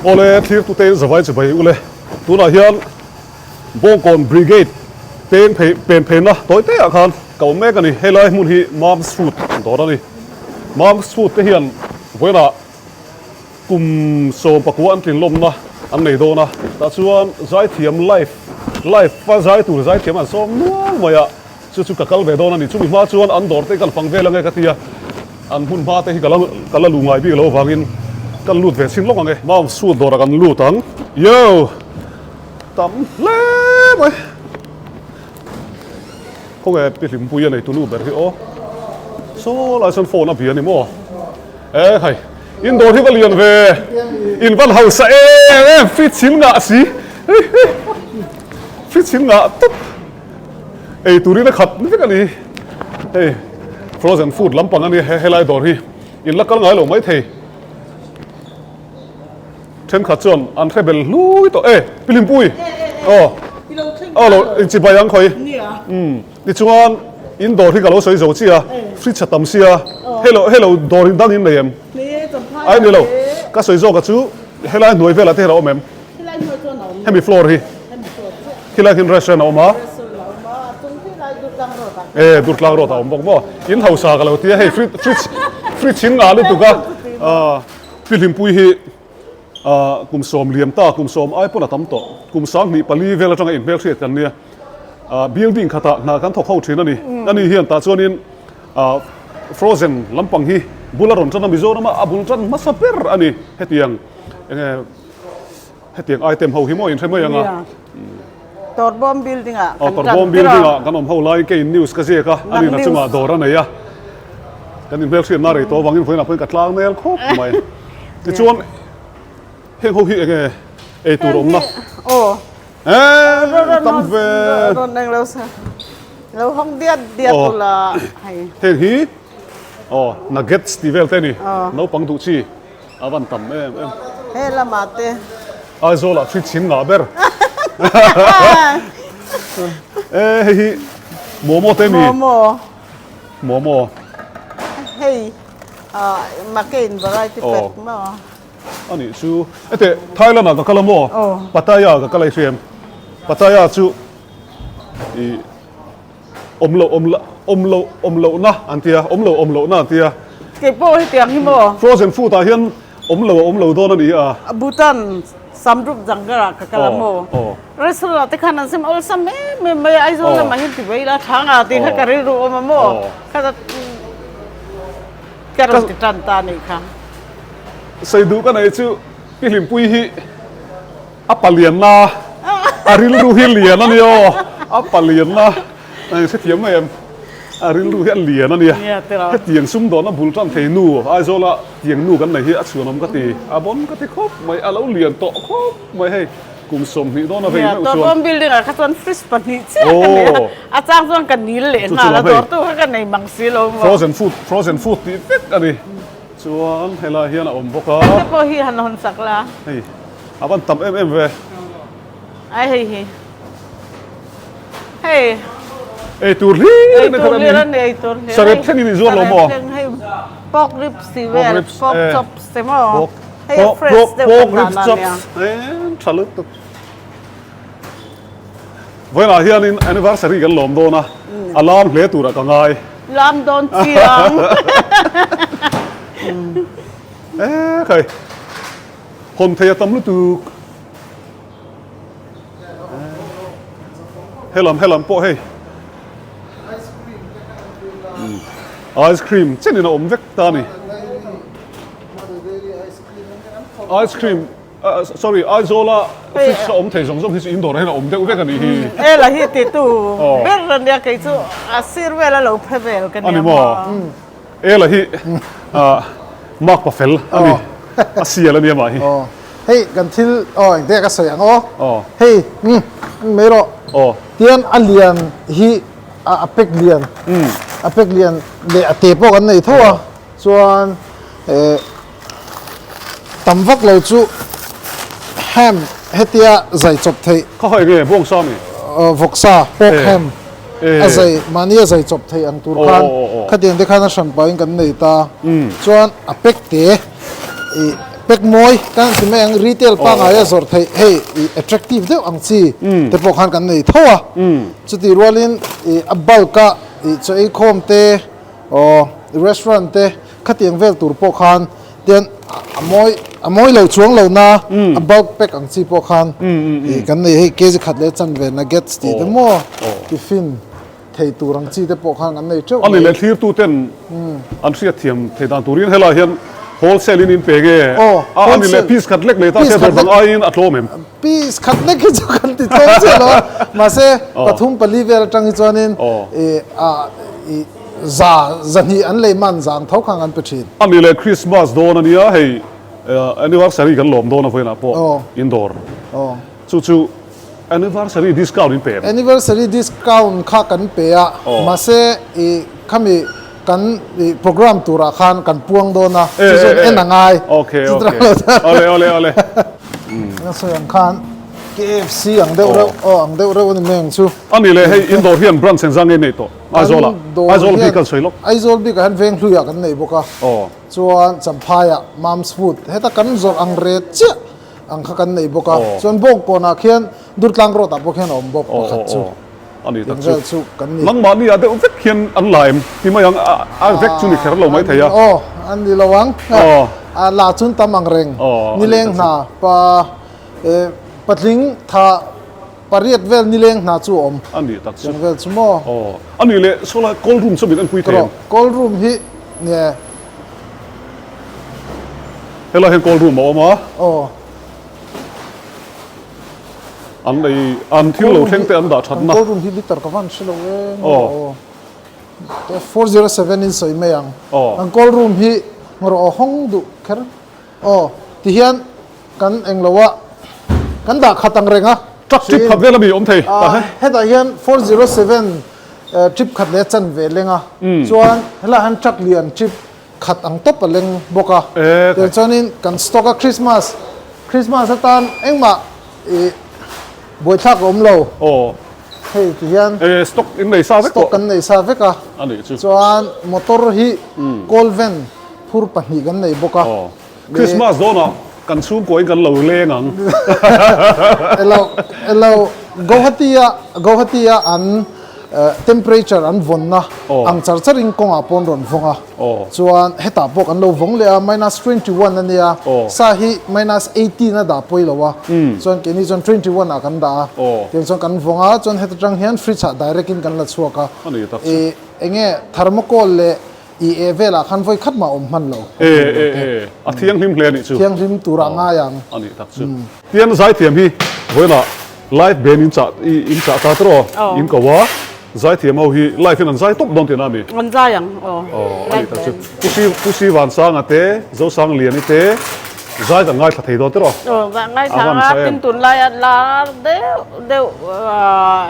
Awle thlir tute in zavai chu bai ule tunah hian Bawngkawn Brigade peng phei pen pheina tawi te ah khan ka awm mek a ni helai hmun hi Mom's Food dawr a ni Mom's Food te hian vawiinah Kum 19 an tlinlawmna an nei dawn a, tah chuan zaithiam live live a zai tur zaithiam an sawm nual mai a, chu chu ka kal ve dawn a ni. Chumi hma chuan an dawr te hi kan fang vel ange ka ti a, an hmun hma te hi ka la ka la lu ngai bik lo avangin kan lut ve chhin lawk ange. Mount Sut dawrah kan lut ang. Yo! Tam hle mai. Khawnge pi Hlimpui a nei tunu ber hi aw. Saw lai sawn phone a bia a ni maw? E hai, in dawr hi va lian ve, in van hausa em em, fridge in ngah si, fridge in ngah tawp, ei turin a khat vek a ni, hei frozen food lampang a ni helai dawr hi, in la kal ngai lo mai thei, thenkhat chuan an hre bel hlui tawh e, Pilimpui, aw, aw lo inchibai ang khawi, umm. Tichuan, in dawr hi ka lo sawi zo chiah a, fridge a tam sia, hello hello dawr in dang in nei em? Ai ni lo, ka sawi zawk a chu helai hnuai velah te hian a awm em? Hemi floor hi, khilai khian restaurant a awm a, e Durtlang road a awm bawk maw? In hausa ka lo ti a, hei fridge fridge in ngah lutuk a, Pi Hlimpui hi kum 10 liam ta, kum 10 ai pawn a tam tawh, kum 24 vel atanga inhmelhriat kan nia. Building khatah hna kan thawk ho thin a ni. Ani hian tah chuanin frozen lampang hi bul a rawn tan a, Mizorama a bul tan hmasa ber a ni. Hetiang enge hetiang item ho hi maw inhre mai ang a. Torbawm building ah kan tan Torbawm building ah kan awm ho laiin keiin news ka ziak a, ani na chungah dawr a nei a. Kan inhmelhriat na rei tawh avangin vawiinah pawhin ka tlang nel khawp mai. Tichuan heng ho hi enge ei tur awmna? Aw. Eee tam ve. Rawn eng lo sa. Lo hawng diat diat ula hei. Heng hi aw nuggets tih vel te ni. Naupang duh chi a van tam em em. He lamah te. Aizawl ah thri chhin ngah ber. Eee hei hi momo te mi. Momo. Momo. Hei McCain variety pack maw. A nih chu. Ete Thailand ah ka kal a maw? Pattaya ah ka kal a i hria em? Pattaya chu i awm loh awm loh awm loh awm lohna an tia, awm loh awm lohna an tia. Kei pawh hetiang hi maw? Frozen food ah hian awm lo a awm lo dawn a ni a. Bhutan Samdrup Janggar ah ka kal a maw? Restaurant ah te khan an sem awlsam em em mai a, Aizawl lamah hian ti mai ila thla nga tih kha ka rilru awm a maw? Kha ka rawn ti tan ta a nih kha. Sawi duh ka nei chu Pi Hlimpui hi a palianna a rilru hi lian a nia aw, a palianna eng hrethiam mai em, a rilru hi a lian a nia. Hetiang sumdawnna bul tan thei nu Aizawla tiang nu kan nei hi a chhuanawm ka ti, a bon ka ti khawp mai, a lo lian tawh khawp mai hei kum 20 dawn a vei meuh chuan. Tawrhbawm building ah kha chuan fridge pahnih chiah ka nei a, a chang chuan ka nil leh nghal a, dawrtu kha ka nei mang si lo maw. Frozen food, frozen food tih vek a ni. Chuan helai hian a awm bawk a. Hei te pawh hi han hawn sak la. Hei a van tam em em ve. Ai hei hi. Hei. Ei tur hlir a ni. Ei tur hlir a ni ei tur hlir. Sarep thleng in i zuar lo maw? Sarep thleng hei pork ribs tih vel pork chops te maw. Hei a fresh deuh kan dah na nia. Pork ribs chops tha lutuk. Vawiinah hianin anniversary kan lawm dawn a, a lam hle turah ka ngai. Lam dawn chiang. E khai, hawn thei a tam lutuk. Helam helam pawh hei ice cream chenin a awm vek ta a ni. Ice cream sorry Aizawl a fridge a awm thei zawng zawng hi chu in dawrah hian a awm deuh vek a nih hi. E la hi ti tu ber a nia kei chu a sir vel a lo phe vel ka nia. A ni maw? E la hi mark pa fel a ni a sial a nia mah hi. Hei kan thil aw engte ka sawi ang aw. Hei mai rawh. Tian a lian hi a pack lian a pack lian leh a te pawh kan nei tho a chuan Tam vak lo chu ham hetia zai chawp theih. Kha hawi nge bawngsa mi? Vawksa, pork ham a zai, mahni a zai chawp theih ang tur khan khatiang te khan a hran pahin kan nei ta. Chuan a pack te ih pack mawi kan ti mai ang retail pangngai a zawrh theih hei ih attractive deuh ang chi te pawh khan kan nei tho a. Chutih rualin ih a bulk a ih chaw ei khawm te aw restaurant te Khatiang vel tur pawh khan tian a mawi a mawi lo chuang lo na a bulk pack ang chi pawh khan ih kan nei hei kg khat leh chanve nuggets tih te maw tiffin thei tur ang chi te pawh khan kan nei teuh mai. Ani leh thlirtu ten an hriat thiam thei dan turin helai hian wholesale in in pe nge a ani leh piece khat lek lei ta se dawr dang aiin a tlawm em? Piece khat lek hi chu kan ti tlawm chiah lo a mahse pathum pali vel atang hi chuanin ih a ih Za, zahnih an lei man zang tho kha an pe thin. A ni leh Christmas dawn a nia hei anniversary kan lawm dawn a vawiinah pawh in dawr. Chu chu anniversary discount in pe em? Anniversary discount kha kan pe a, mahse i khami kan i program turah khan kan puang dawn a, chu chuan en a ngai. Okay, okay. Awle, awle, awle. Ka sawi ang khan KFC ang deuh reuh, aw ang deuh reuh a ni mai ang chu. A ni leh hei in dawr hian branch engzah nge nei tawh? Aizawl ah, Aizawl bik kan sawi lawk. Aizawl bik ah hian Venghlui ah kan nei bawk a, chuan Champhai ah Mom's Food heta kan zawrh ang ret chiah ang kha kan nei bawk a, chuan Bawngkawn ah khian Durtlang Road ah pawh khian a awm bawk pakhat chu. A ni tak chu. Vel chu kan ni. Nangmahni ah deuh vek hian an la em? Ti mai ang, a vek chu ni kher lo mai thei a. Aw, an ni lo ang. A la chun tam ang reng. Nileng hna pa patling tha Pariat vel nileng hna chu a awm. A nih tak chu. Chung vel chu maw? Aw. A nih leh saw lai call room chu min enpui thei em? Call room hi nge? Helai hian call room a awm a. Aw. An ei an thil lo thleng te an dah that na. Call room hi liter ka van hre lo e. Aw. 407 in sawi mai ang. Aw. An call room hi ngawrh aw hawng duh kher. Aw, tihian kan englo a, kan dah khat ang reng a. Truck trip khat vel a mi awm thei tah he? Hetah hian 407 trip khat leh a chanve leng a, chuan helaiah hian truck lian trip khat ang tawp a leng bawk a. Tiang chuanin kan stock a Christmas, Christmas atan engmah ih buaithlak a awm lo. Hei tihian Stock in nei sa vek tawh. Stock kan nei sa vek a. Chuan motor hi coal van. Phur pahnih kan nei bawk a. Aw. Christmas dawnah kan chhungkuain kan lo leng ang. Elo, elo, Guwahati-a, Guwahati-a an temperature an vawnna ang char charin kawngah pawn rawn vawng a. Chuan hetah pawh kan lo vawng leh a, minus 21 a nia, sa hi minus 18 a dah pawi lo a, chuan keini chuan 21 ah kan dah a, tiang chuan kan vawng a, chuan heta tang hian fridge ah direct in kan la chhuak a. I enge thermocol leh I e velah khan vawi khat mah awm hman lo. E e e, a thianghlim hle a nih chu. Thianghlim tur a ngai ang. A nih tak chu. Tian zaithiam hi vawiinah live band in chah in chah ta tawh aw, in ko a, zaithiam ho hi live in an zai tawp dawn tihna a mi? An zai ang aw. Aw, a nih tak chu. Pu Si Pu Si Vansanga te, Zosangliani te zai kan ngaithla thei dawn tawh aw. Aw, ngaithla ang a, tin tunlaia lar deuh deuh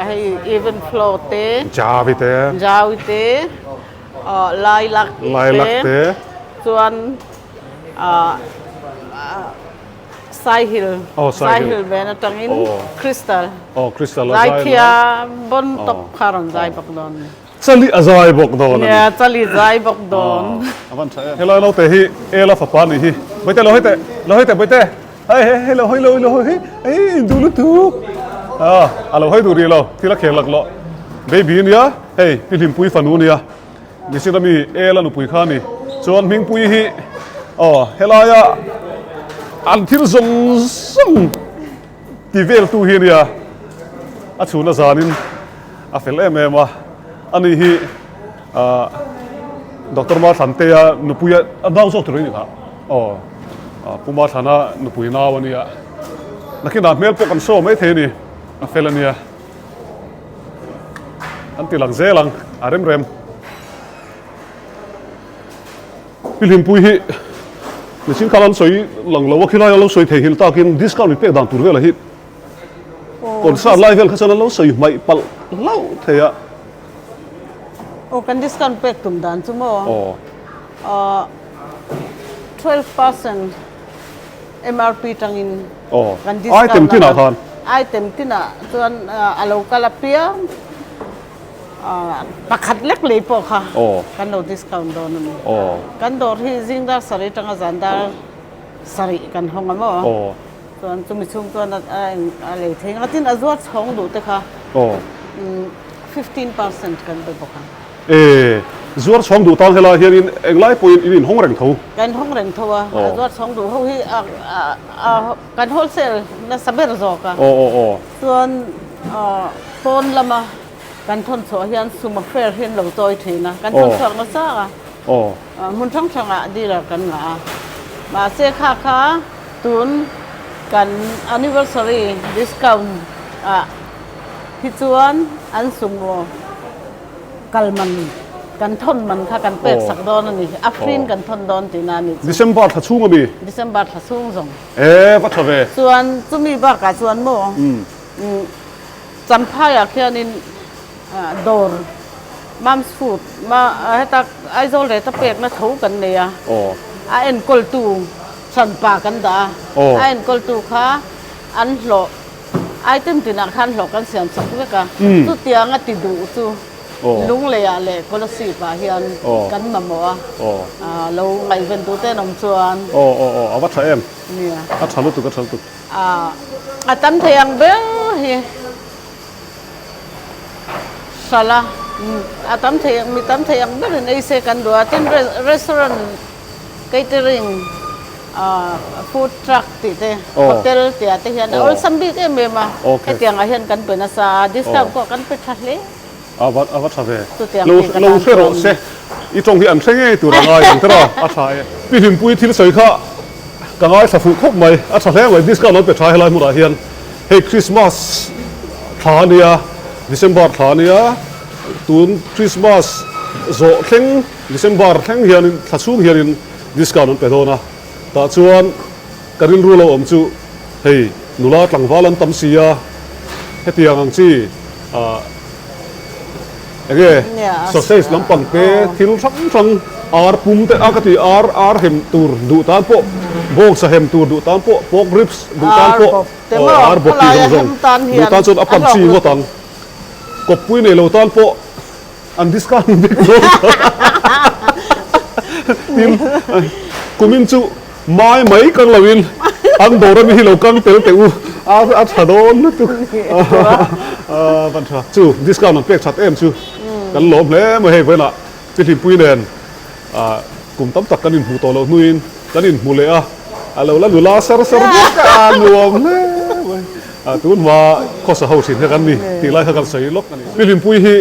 hei even flow te. Javi te. Javi te. Lailak te chuan Saihil Saihil ven atangin Crystal Zaithia bon tawp kha rawn zai bawk dawn a ni. Chali a zai bawk dawn a ni. Nia chali zai bawk dawn. Helai naute hi Ela fapa a nih hi. Bawihte lo hawi teh, lo hawi teh bawihte. Hei hei lo hawi lo hawi hei induh lutuk. A lo hawi duh rih lo, thil a khel laklawh. Baby nia, hei Pi Hlimpui fanu nia. Nisina mi Ela nupui kha a ni. Chuan Hmingpui hi aw helaia an thil zawng zawng ti veltu hi a nia. A chhun a zanin a fel em em a. Ani hi ah Doctor Mathlantea nupui a nau zawk tur a ni kha. Aw Pu Mathlana nupui nau a nia. Nakinah hmel pawh kan show mai thei a ni. A fel a nia. An ti lang zel ang a rem rem. Pi Hlimpui hi mihring khan an sawi lang lo a khilai a lo sawi thei hil takin discount in pek dan tur velah hi concert lai vel kha chuan an lo sawi hmaih palh hlauh thei a. Aw kan discount pek tum dan chu maw? Aw. 12%. MRP tangin kan discount Item tinah khan? Item tinah chuan a lo kal apiang pakhat lek lei pawh kha kan lo discount dawn a ni. Kan dawr hi zing dar sarih atanga zan dar sarih kan hawng a maw? Chuan chumi chhung chuan a lei thei ang a, tin a zuar chhawng duh te kha 15% kan pe bawk ang. E, zuar chhawng duh tan helai hianin englai pawhin in inhawng reng tho. Kan inhawng reng tho a, a zuar chhawng duh ho hi a kan wholesale nasa ber zawk a. Aw aw aw. Chuan pawn lama kan thawn chhuah hian suma fair hi an lo chawi thin a, kan thawn chhuak nasa a. Aw. Hmun hrang hrangah dealer kan ngah a, mahse kha kha tun kan anniversary discount ah hi chuan an sumo. Kal man, kan thawn man kha kan pek sak dawn a ni. A free-in kan thawn dawn tihna a nih chu. December thla chhung a mi? December thla chhung zawng. E, va tha ve. Chuan chumi bakah chuan maw, Champhaiah khianin dawr, Mom's Food, ma heta Aizawl rate a pekna tho kan nei a. A enkawltu hranpa kan dah a. A enkawltu kha an hlawh. Item tinah khan hlawh kan siam chak vek a, chutiang a ti duh chu Lungleiah leh Kolasib ah hian kan mamawh a, lo ngaihven duh te an awm chuan. Aw aw aw a va tha em? Nia. A tha lutuk a tha lutuk. A tam thei ang ber hi hralh a, a tam thei mi tam thei ang berin ei se kan duh a, tin restaurant Catering, food truck tih te, hotel tih ah te hian a awlsam bik em em a, hetiang ah hian kan pe nasa a, discount pawh kan pe tha hle. A va a va tha ve. Lo lo hre rawh se, i tawng hi an hre ngei tur a ngai ang tiraw, a tha e. Pi Hlimpui thil sawi kha ka ngaithla fuh khawp mai, a tha hle mai, discount an pe tha helai hmunah hian, hei Christmas thla a nia, December thla a nia, tun Christmas zawh thleng, December thleng hianin thla chhung hianin discount an pe dawn a, tah chuan ka rilru lo awm chu hei nula tlangval an tam si a, hetiang ang chi ah enge sausage lampang te thil hrang hrang ar pum te a ka ti ar ar hem tur duh tan pawh bawngsa hem tur duh tan pawh pork ribs duh tan pawh aw ar bawk tih zawng zawng duh tan chuan a pan chi ngawt ang kawppui nei lo tan pawh. An discount vek dawn tin kumin chu mai mai kang lo in an dawr ami hi lo kang tel teh u a a tha dawn lutuk a van tha chu discount an pek that em chu kan lawm hle mai hei vawiinah chi hlimpui nen kum tam tak kan inhmuh tawh loh hnuin kan inhmu leh a a lo la nula sar sar vek a nuam hle mai tun hma khawsa ho thin kha kan ni tih lai kha kan sawi lawk a ni chi hlimpui hi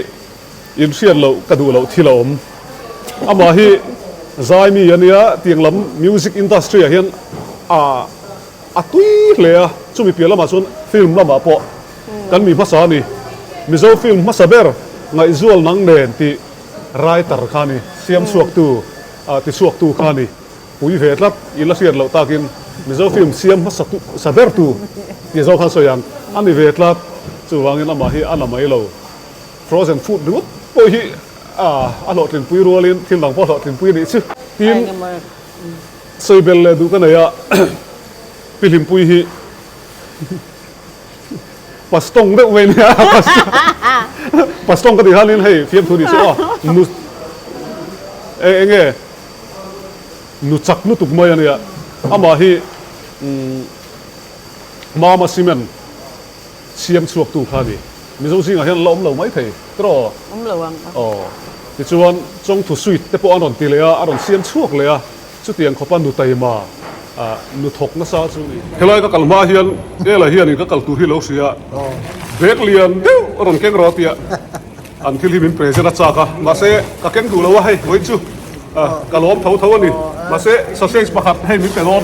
Inhriat loh ka duh loh thil a awm. Amah hi zai mi a nia, tiang lam music industry ah hian a a tui hle a, chumi piah lamah chuan film lamah pawh kan mi hmasa a ni. Mizo film hmasa ber Ngaihzual Nang Nen tih writer kha a ni, siam chhuaktu, tichhuaktu kha a ni. Pui ve tlat, i la hriat loh takin Mizo film siam hmasa tu sa ber tu tih zawng khan sawi ang a ni ve tlat. Chuvangin amah hi a na mai lo. Frozen food ringawt pawh hi a hlawhtlinpui rualin thil dang pawh a hlawhtlinpui a nih chu. Tin, sawi bel leh duh ka nei a, Pi Hlimpui hi pastawng deuh mai nia, pastawng ka tih khanin hei fiamthu ni chu aw, nu eng nge nu chak lutuk mai a nia, amah hi Mama Cement. Siam chhuaktu kha a ni. Mizo zingah hian la awm lo mai thei tiraw? Awm lo ang. Aw. Tichuan, Chawngthu Sweet te pawh an rawn ti leh a, a rawn siam chhuak leh a, chutiang khawpa nu taima, nu thawk nasa chu ni. Helai ka kal hma hian Ela hianin ka kal tur hi lo hria, bag lian deuh a rawn keng rawh tia an thil hi min present a chak a, mahse ka keng duh lo a hei vawiin chu ka lawm tho tho a ni. Mahse sausage pakhat hei min pe dawn,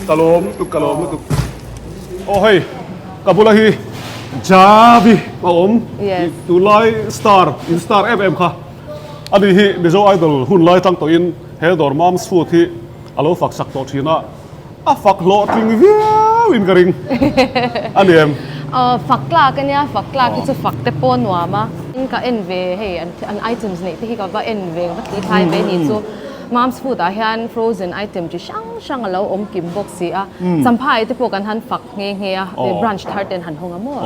ka lawm lutuk, ka lawm lutuk. Aw hei ka bula hi Javi a awm tunlai star in star em em kha ani hi Mizo Idol hun lai tang tawhin he dawr Mom's Food hi a lo fak sak tawh thin a a fak hlawhtling viau in ka ring a ni em? Aw fak tlak ania fak tlak hi chu fak te pawh a nuam a ka en ve hei an items neih te hi ka va en ve ka va thlithlai ve ni chu Mom's Food ah hian frozen item chi hrang hrang a lo awm kim bawk si a, Champhai te pawh kan han fak nghe nghe a, branch thar ten han hawng a maw?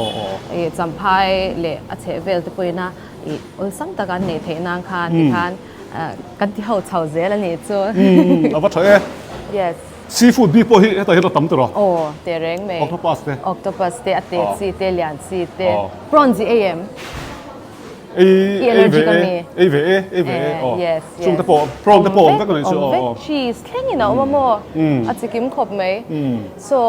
Ih Champhai leh a chheh vel te pawhin a ih awlsam taka an neih theih nan khan tikhan kan ti ho chho zel a nih chu. A va tha e. Yes. Seafood bik pawh hi hetah hian a tam tawh a. Aw, teh reng mai. Octopus te. Octopus te, a te chi te, lian chi te. Prawns i ei em? Ei ei ve e, ei ve e, ei ve e, aw. Yes, yes. Chung te pawh, prawn te pawh awm vek a nih chu, aw. Awm vek, cheese thlengin a awm a maw? A chikim khawp mai. So,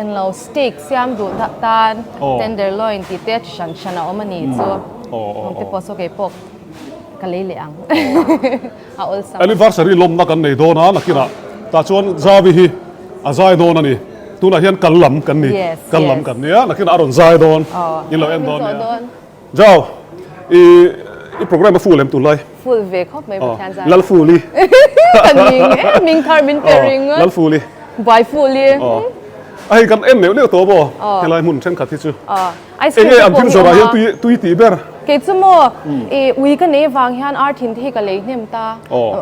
englo steak siam duh tan tenderloin tih te chi hran hran a awm a nih chu. Awm te pawh saw kei pawh ka lei leh ang. A awlsam. Anniversary lawmna kan nei dawn a, nakinah tah chuan Zavi hi a zai dawn a ni. Tunah hian kal lam kan ni, kal lam kan nia, nakinah a rawn zai dawn, in lo en dawn nia. Zau, i i program a full em tunlai? Full ve khawp mai Pathian zai. Lal full i. Ka ning e, ming thar min pe ring. Lal full i. Buai full i. A hei kan en neuh neuh tawh maw? Helai hmun thenkhat hi chu. Ice cream te pawh hi awm a. Enge an thil zawrah hian tui tih ber? Kei chu maw, i ui ka nei vang hian ar thin te hi ka lei hnem ta.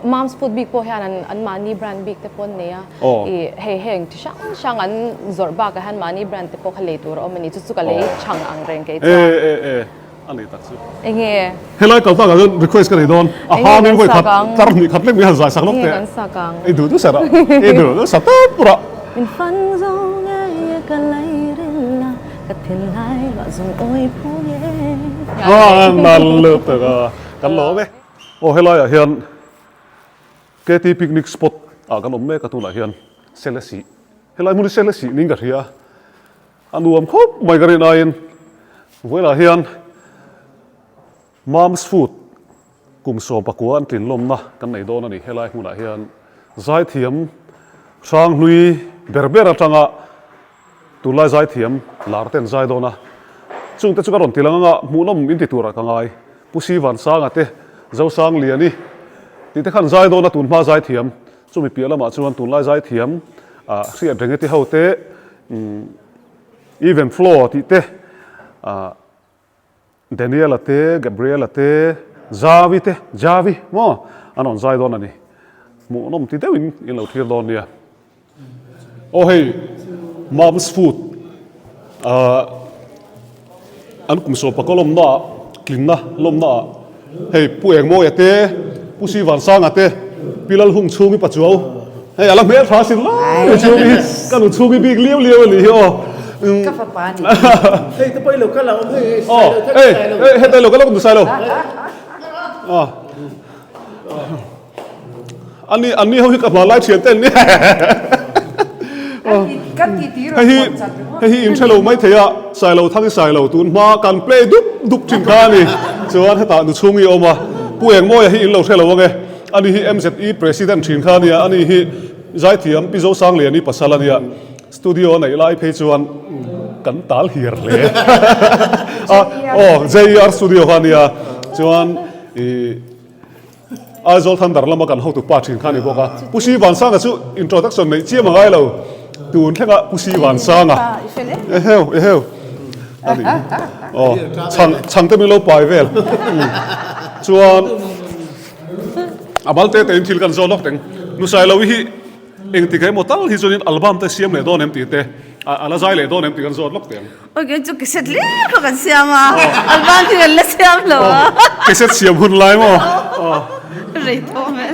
Mom's Food bik pawh hian an mahni brand bik te pawh an nei a. I hei heng chi hrang hrang an zawrh bakah hian mahni brand te pawh kha lei tur a awm a ni. Chu chu ka lei chhang ang reng kei chuan. E e e a nei tak chu. Enge? Helai kal takah chuan request ka nei dawn. A ha min vawi khat tar hnih khat lek mai han zai sak lawk teh. Enge kan sak ang? Ei duh duh sat a. Ei duh duh sat tawp pur a. Min fan zo ngei e ka lei ril a, ka thinlai luah zung awi phu nge. A nal lutuk a, kan lawm e. Aw helaiah hian KT picnic spot ah kan awm mek a tunah hian Selesih helai hmun hi Selesih niin ka hria a a nuam khawp mai ka rin aiin vawilah hian Mom's Food kum 19 an tlin lawmna kan nei dawn a ni helai hmunah hian zaithiam hranghlui ber ber atanga Tunlai zaithiam lar te an zai dawn a, chungte chu ka rawn ti lang anga hmuhnawm in ti turah ka ngai. Pu Si Vansanga te, Zosang Liani tih te khan zai dawn a tunhma zaithiam, chumi piah lamah chuan tunlai zaithiam ah hriat reng e ti ho te, Even Flow tih te ah Daniela te, Gabriela te, Zavi te, Javi maw an rawn zai dawn a ni. Hmuhnawm ti deuhin in lo thlir dawn nia. Aw hei Mom's Food ah an kum sawpaka lawmna ah tlinna lawmna ah hei Pu Engmawia te, Pu Sivansanga te, Pi Lalhung chhungi Pachuau hei a la hmel tha sin lai mai chhungi hi ka nu chhungi bik liau liau a nih hi aw. Ka fapa a ni. Hei te pawh i lo kal a awm hei hei Aw hei hei heta i lo kal a awm Sailo. Aw ani anni ho hi ka hmanlai thian te an ni. Kan ti ti Hei hi hei hi in hre lo mai thei a Sailo thang i Sailo tun hma kan play dup dup thin kha a ni. Chuan hetah nu chhungi a awm a Pu Engmawia hi in lo hre lo ang e. Ani hi MZE President thin kha a nia ani hi Zaithiam Pi Zosangliani pasal a nia. Studio a neih lai phei chuan kan tal hiar hle a, aw JER studio kha a nia chuan ih Aizawl Thunder lama kan hotu pa thin kha a ni bawk a, Pu Si Vansanga chu introduction neih chiam a ngai lo, tun thlengah Pu Si Vansanga eheu eheu a ni aw chhang chhang te min lo pai vel chuan a mal te tein thil kan zawn lawk teng Nusailo hi Engtik emaw tal hi chuanin album te siam leh dawn em tih te, a la zai leh dawn em tih kan zawt lawk teh ang. Aw kei chu cassette lir kha kan siam a, album hi kan la siam lo a. Cassette siam hun lai maw? Rei tawh mai.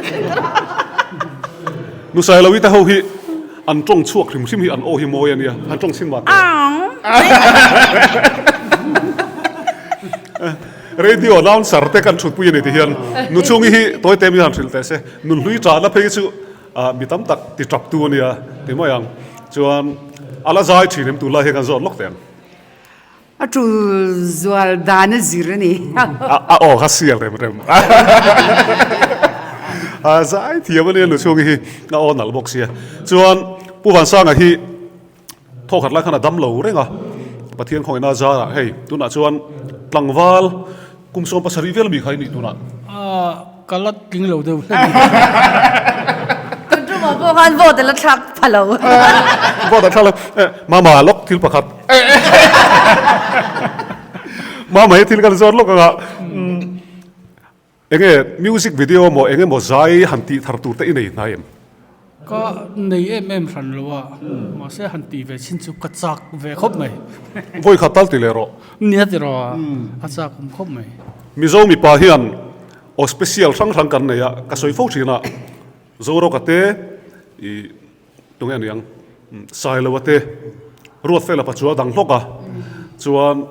Nusailo i te ho hi an tawng chhuak hrim hrim hi an aw hi mawi a nia, an tawng chhin mah teh. Radio announcer te kan thutpui a ni ti hian nu chungi hi tawi te mi han hrilh teh se. Nunhlui ṭahna phei chu mi tam tak ti ṭap tu a nia ti mai ang. Chuan a la zai ṭhin em tunlai hian kan zawt lawk teh ang. A ṭul zual dan a zir a ni. A aw kha sial rem rem. A zai thiam a nia nu chungi hi a aw nalh bawk sia. Chuan Pu Vansanga hi Thaw khat lai khan a dam lo reng a, Pathian khawngaihna a zarah hei tunah chuan tlangval kum 70 vel mi kha i nih tunah. Aaa ka la tling lo deuh hlek. Tun tumah pawh khan vote a la thlak pha lo. Vote a thlak lo. Mama lawk thil pakhat. Mama hi thil kan zawt lawk anga. Enge music video maw enge maw zai han tih thar tur te i nei hnai em? Ka nei em em hran lo a, mahse han tih ve chin chu ka chak ve khawp mai. Vawi khat tal ti leh rawh. Nia ti rawh a, a chak awm khawp mai. Mizo mipa hian aw special hrang hrang kan nei a, ka sawi fo thin a, Zoroka te i tunge aniang Sailoa te, Ruatfela Pachuau dang hlawk a, chuan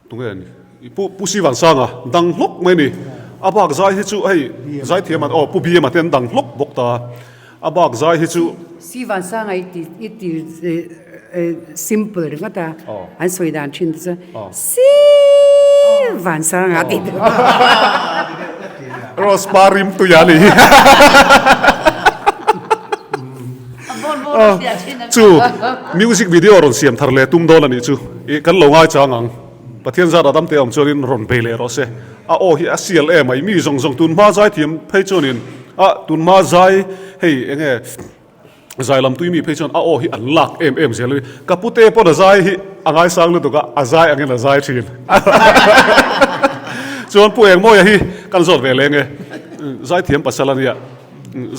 Tunge a ni? I Pu Pu Sivansanga dang hlawk mai a ni. A bak zai hi chu hei zaithiam an aw Pu Biama te an dang hlawk bawk ta. A bak zai hi chu. Sivansanga i ti i ti simple ringawt a, an sawi dan thin te chu Sivansanga tih te. Rose par rim tui a ni. Chu music video rawn siam thar leh tum dawn a nih chu. I kan lo ngai chang ang. Pathian zat a dam te awm chuanin rawn bei leh rawh se. A aw hi a sial em mai. Mi zawng zawng tun hma zai thiam phei chuanin a tun hma zai hei enge zai lam tui mi phei chuan a aw hi an lak em em zel a ni. Ka pute pawn a zai hi a ngaisang lutuk a, a zai angin a zai thin. Chuan Pu Engmawia hi kan zawt ve leng e. Zaithiam pasal a nia.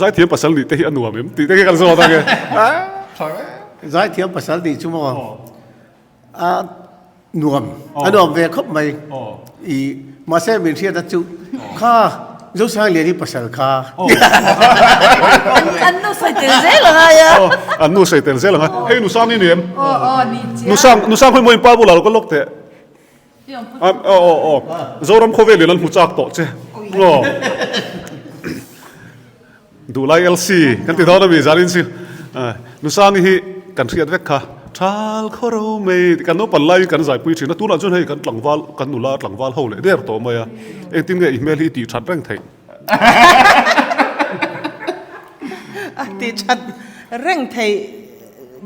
Zaithiam pasal nih te hi a nuam em tih te khi kan zawt ange. Zaithiam pasal nih chu maw? A nuam, a nuam ve khawp mai. I mahse min hriat a chu kha Zosanglian hi pasal kha. An nu sawi tel zel ang ai a. An nu sawi tel zel ang a. Hei Nusang i ni em? Aw aw ni chiang. Nusang Nusang hawi maw in pa bulah lo ka lawk teh. Aw aw aw Zoram khawvelin an hmu chak tawh che. Aw. Duhlai LC kan ti dawn a mi zanin chu Nusangi hi kan hriat vek kha Thal khaw ro mai kan naupan laiin kan zaipui thin a tunah chuan hei kan tlangval kan nula tlangval ho leh der tawh mai a engtin nge i hmel hi i tih that reng theih? A tih that reng theih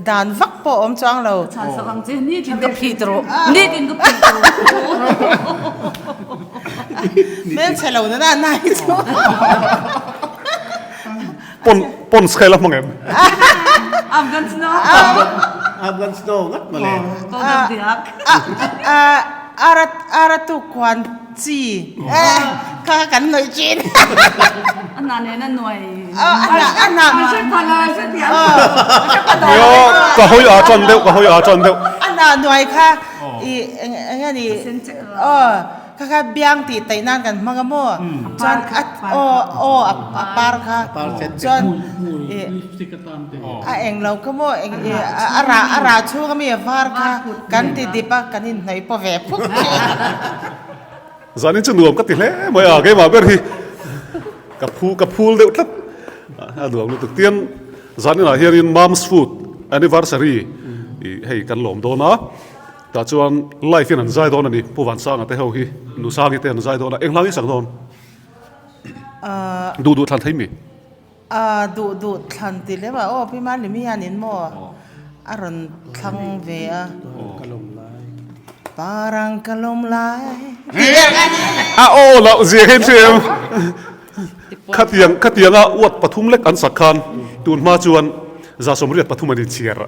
dan vak pawh a awm chuang lo. Ka chhan sak ang che nitin ka phit rawh nitin ka phit rawh. Hmelchhe lo na na hi chu. Pon pon sky la hmang em? Afghan snow. Afghan snow ngat mawle. Powder diak. Ara ara tu kuan chi kha kha kan hnawih thin. A hna nen a nuai. A hna a hna. A hre pha lo a hre thiam lo. Nia ka hawi a tan deuh ka hawi a tan deuh. A hna nuai kha i eng enge ni aw kha kha biang tih taih nan kan hmang a maw chuan a aw aw a par kha chuan i a eng lo kha maw eng i a rah a rah chhung ami a var kha kan ti dip a kan inhnawih pawh ve phuk thin. Zanin chu nuam ka ti hle mai a, keimah ber hi ka phu ka phul deuh tlat a nuam lutuk. Tian zaninah hianin Mom's Food Anniversary i hei kan lawm dawn a, tah chuan live in an zai dawn a ni, Pu Vansanga te ho hi, Nu Sangi te an zai dawn a, eng hlang i sak dawn? Duh duh thlan thei mi? A duh duh thlan ti lem a aw Pi Malimi hianin maw a rawn thlang ve a Parang ka lawm lai A aw loh zia hi ṭhiam Khatiang khatianga uat pathum lek an sak khan tun hma chuan 183 an inchhiar.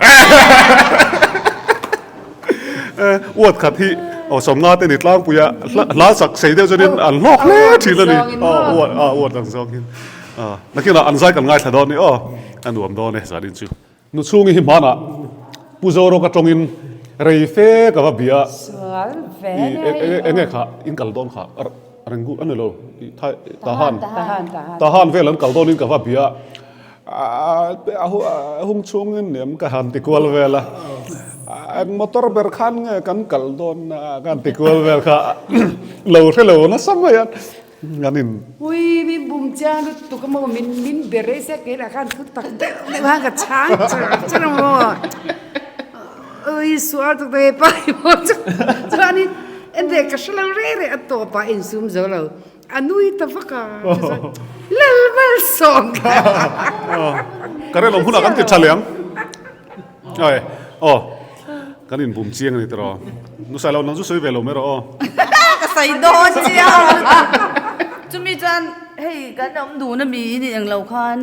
Uat khat hi aw 50 te ni tlangpui a hla sak sei deuh chuanin an hlawk hle ṭhin a ni. Aw uat a uat ang zawngin. Nakinah an zai kan ngaithla dawn ni aw, a nuam dawn e zanin chu. Nu chhungi hi hmanah Pu Zorawka tawngin rei fe ka va bia i enge kha in kal dawn kha Rengu a ni lo Tahan Tahan vel an kal dawnin ka va bia a hung chhungin nem ka han ti kual vel a. Eng motor ber khan nge kan kal dawn a kan ti kual vel kha lo hre lo nasa mai a kan in. Ui min bum chiang lutuk a maw min min be rei sia kei lah khan thu tak deuh deuh khan ka chhang char char a maw ui sual tuk ta hepa hi maw chuanin enge ka hre lo rei rei a tawp ah insum zo lo. A nui ta vak a, chuan Lalmalsawm kha. Ka rel awm hunah kan ti tha leh ang. Ai, aw, kan inbum chiang a ni tiraw. Nusai lo nang chu sawi ve lo mai rawh aw. Ka sawi dawn chiang. Chumi chuan hei kan awm dun a mi i nih englo khan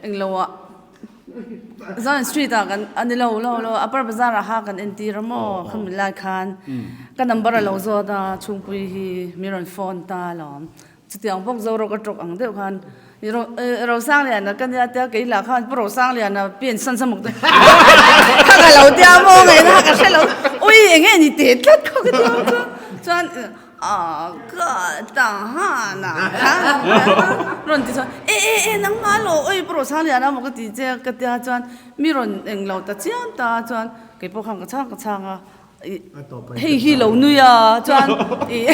englo ah. Zion Street ah kan a ni lo lo lo Upper Bazaar ah kha kan entir a maw khami lai khan ka number a lo zawt a chhungpui hi mi rawn phone ta alawm chutiang bawk Zorawk a tawk ang deuh khan Rosangliana ka nia tia kei lah khan Pu Rosangliana pen san sa muk te kha ka lo tia maw ngaihna kha ka hre lo ui eng nge ni teh tlat khaw ka tia chuan Aw ka ta han a rawn ti chuan e e e nangmah lo oi pawh Rosangliana maw ka ti che ka tia chuan mi rawn eng lo ta chiam ta chuan kei pawh khan ka chhang ka chhang a hei hi lo nui a chuan ih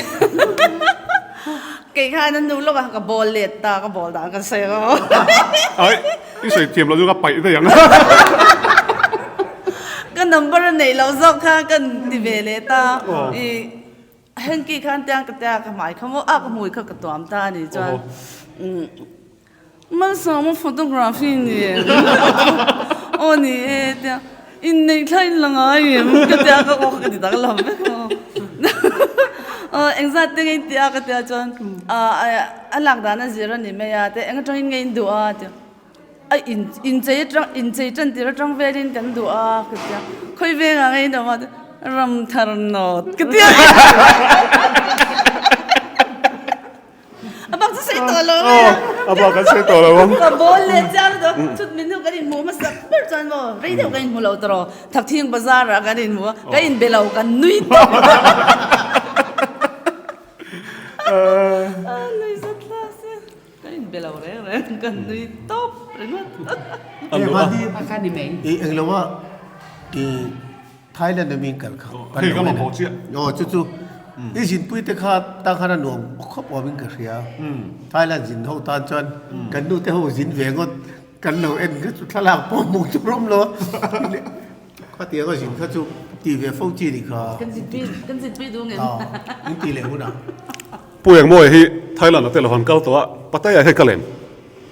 kei khan a nu lawk a ka ball let ta ka ball dan ka sawi ang aw. Ai i sawi thiam loh chu ka paih daih ang. Ka number a neih loh zawk kha ka ti ve leh ta ih. Henki khan tiang ka tia ka hmai kha maw a ka hmui kha ka tuam ta a ni chuan Malsawma photography ni em aw ni e tia inneih thla in la ngai em ka tia ka aw ka ti dang lam vek maw aw engzat te nge in tia ka tia chuan a lak dan a zir a ni mai a te eng atangin nge in duh a tia. A in inchei atang inchei tan tir atang velin kan duh a ka tia khawi vengah ngei in awm a ram thar nawt ka tia a bak chu sawi tawh lo mai a a bak an sawi tawh lo ang ka bawl leh chiang lutuk a chut min hnu kan inhmuh hmasak ber chuan maw rei deuh kan inhmu lo tawh Thakthing bazar ah kan inhmu a kan inbe lo kan nui tawp a nui zat hlak se. Ka inbe lo reng reng, ka nui tawp ringawt. I englo a i Thailand a mi kal kha. Hei ka mamawh chiah. Aw chu chu i zinpui te kha tang khan a nuam khawp awm in ka hria. Thailand zin ho tan chuan kan nu te ho zin ve ngawt kan lo en kha chu thlalak pawh hmuh tur awm lo a. Khatiang a zin kha chu ti ve fo chi ni kha. Kan zinpui kan zinpui duh ngem. In ti leh hunah. Pu Engmawia hi Thailand a tel han kal tawh a, Pattaya hi kal em?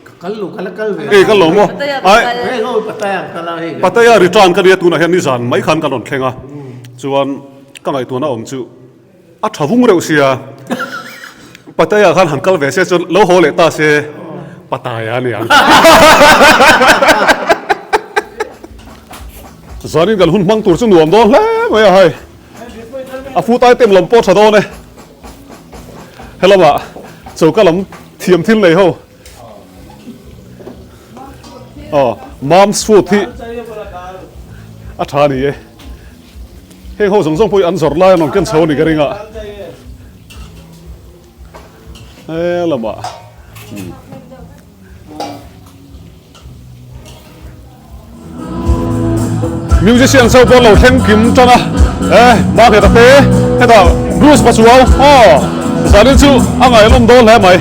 Ka kal lo, ka la kal ve. Ei kal lo maw? Ai. Hei ho Pattaya kal a hei. Pattaya return ka nia tunah hian nizan mai khan kan rawn thleng a, chuan ka ngaihtuahna awm chu a tha vung reuh sia, Pattaya khan han kal ve se chuan lo haw leh ta se Pattaya a ni ang. Zanin kan hun hmang tur chu nuam dawn hle mai a hei, a food item lam pawh tha dawn e. Helama choka lam thiam thil nei ho aw mom's food hi a tha ni e heng ho zawng zawng pawh hi an zawrh lai an rawn ken chho a ni ka ring a helama Musician cho pawh lo thleng kim tan a, e Market a te hetah Bruce Pachuau aw zanin chu a ngaihawm dawn hle mai.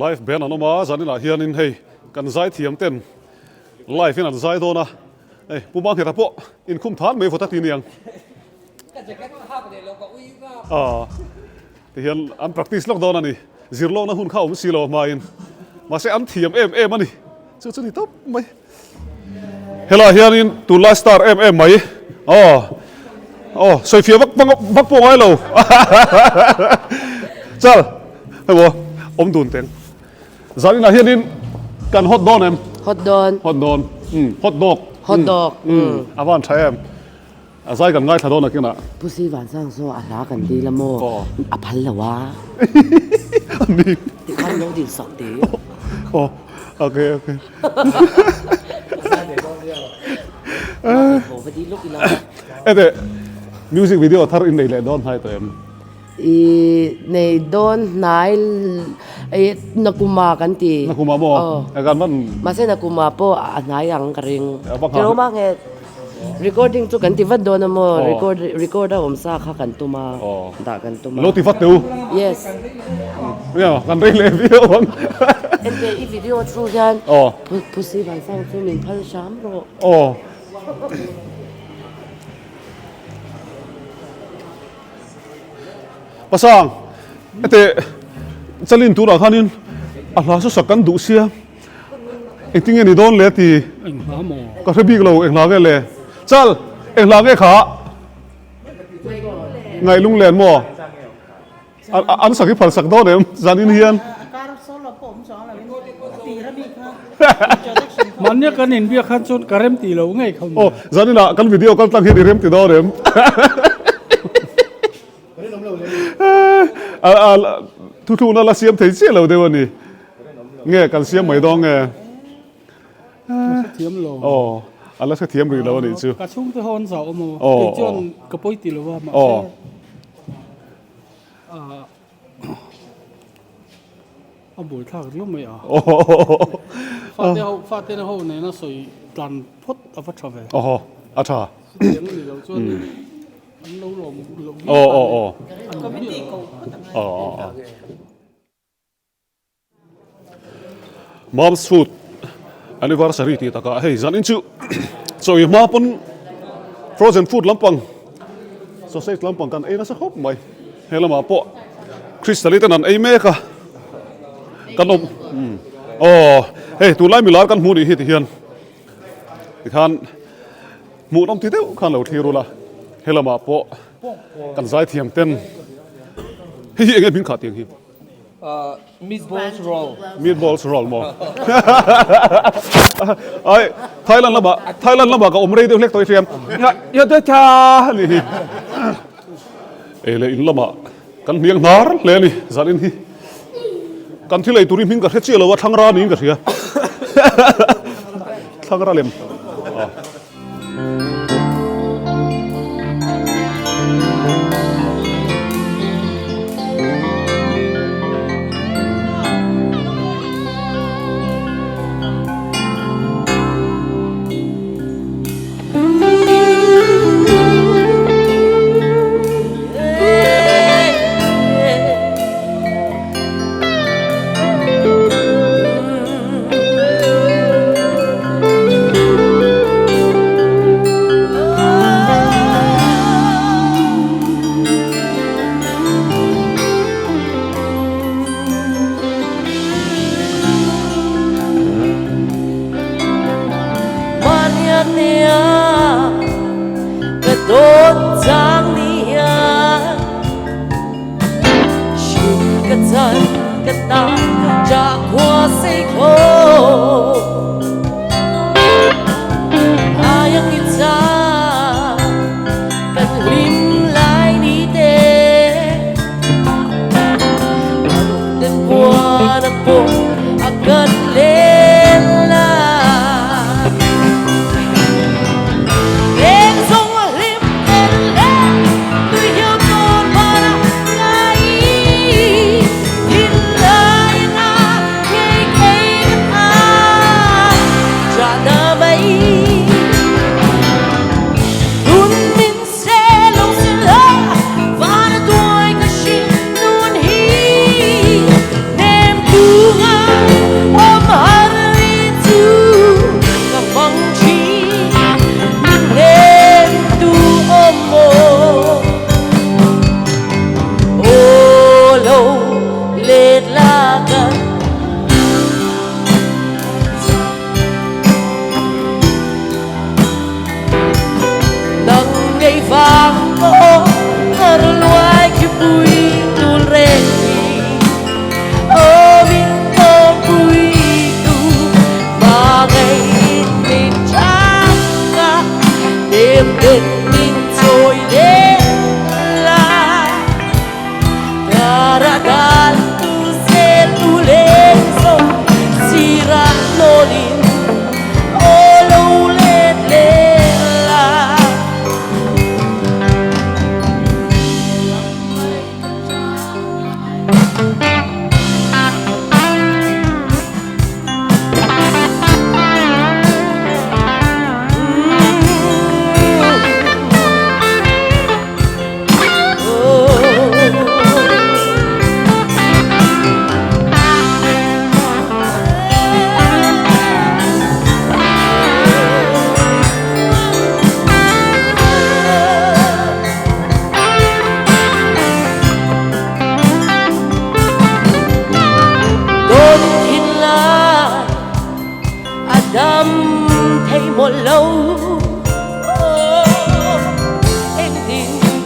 Live band an awm a, zaninah hianin hei kan zaithiam ten live in an zai dawn a, hei Pu Market-a pawh inkhum than mai vawt a ti niang. Ka jacket ka hak leh lo ka ui rap. Aw tihian an practice lawk dawn a ni. Zirlawkna hun kha a awm si lo hmain. Mahse an thiam em em a ni. Chu chu ni tawp mai. Helaiah hianin tunlai star em em mai. Aw aw sawifiah vak vak pawh ngai lo. Chal hei maw awm dun teng. Zaninah hianin kan hot dawn em? Hot dawn. Hot dawn. Hot dog. Hot dog. A van tha em. A zai kan ngaithla dawn a kinah. Pu Si Van Sang saw a hla kan dil a maw? A phal lo a. A ni. Tikhan lo dil sak teh. Aw okay okay. Tho va dil lawk ila. Ete music video thar in nei leh dawn hnai tawh em? I nei dawn hnai i Nakuma kan ti. Nakuma maw? Aw. Kan van. Mahse Nakuma pawh a hnai ang ka ring. Tiro ma nge recording chu kan ti vat dawn a maw? Record record a awm sa kha kan tum a. Dah kan tum a. Lo ti vat teh u. Yes. Nia kan rei leh viau ang. Ente i video through hian Phusi Vansang chu min phal hram rawh. Aw. Pasang, hete chalin turah khanin a hla saw sak kan duh sia, engtin nge ni dawn le ti ka hre bik lo eng hla nge le? Chal, eng hla nge kha? Ngaih lunglen maw? An sak hi phal sak dawn em zanin hian? Mahnia kan inbiak khan chuan ka rem tih loh ngei kha. Aw, zaninah kan video kal tlang hian i rem ti dawn em? Thuthlukna la siam thei chiah lo deuh a ni. Nge kan siam mai dawn nge? Hrethiam lo. Aw, a la hrethiam rih lo a nih chu. Ka chhungte ho an zau awm aw. Kei chuan ka pawi ti lo a, mahse. A buai thlak riau mai a. Fate ho fate na ho nena sawi tlan phawt a va tha ve. Aw a tha. Chutiang a ni lo chuan an lo lawm loh viau tan Committee ko phawt a ngai. Mom's Food Anniversary tih takah hei zanin chu chawi hma pawn frozen food lampang sausage lampang kan ei nasa khawp mai he lamah pawh Crystal-i ten an ei mek a kan awm aw hei tunlai milar kan hmuh nih hi ti hian tikhan hmuhnawm ti deuh khan lo thlir ula he lamah pawh kan zaithiam ten hei hi eng nge hming khah tiang hi. Meatballs roll. Meatballs roll maw? Ai, Thailand lamah, Thailand lamah ka awm rei deuh hlek tawh i hriam. Ya, ya te tha ni hi. Ei leh in lamah kan hniang hnar hle a ni, zan in hi. Kan thil ei tur hi hming ka hre chiah lo a, thlangra niin ka hria. Thlangra lem. Ah.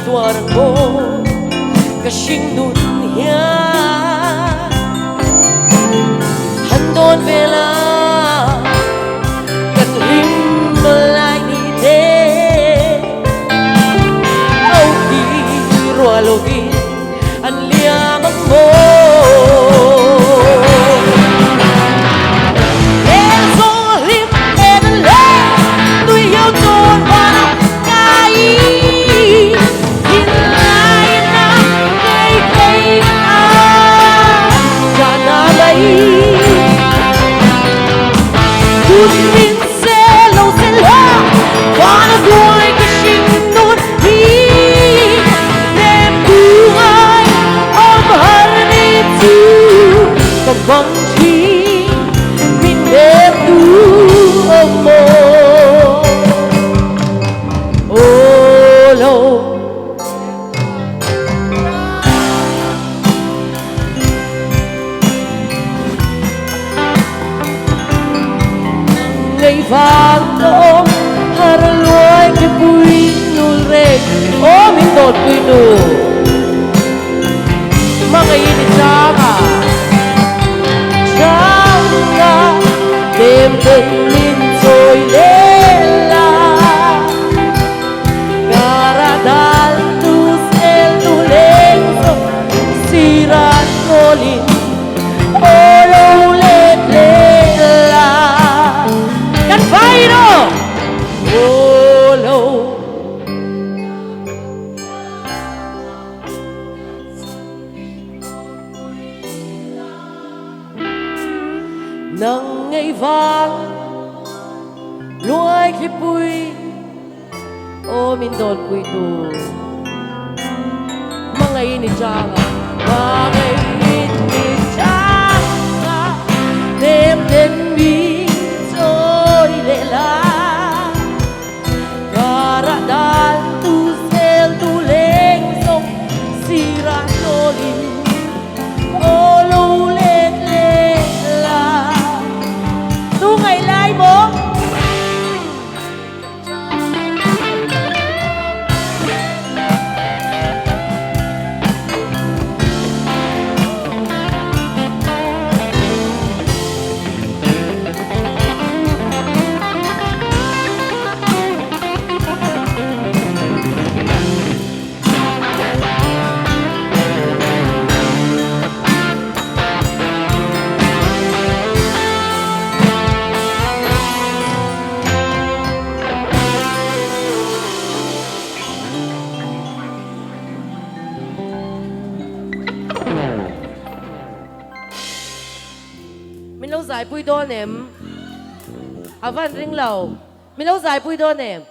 tuar ang maw ka hring nun hian han dawn vel a kan hlim lai ni te au ti rual lovin an liam ang maw. Min lo zaipui dawn em? A van ring lo. Min lo zaipui dawn em?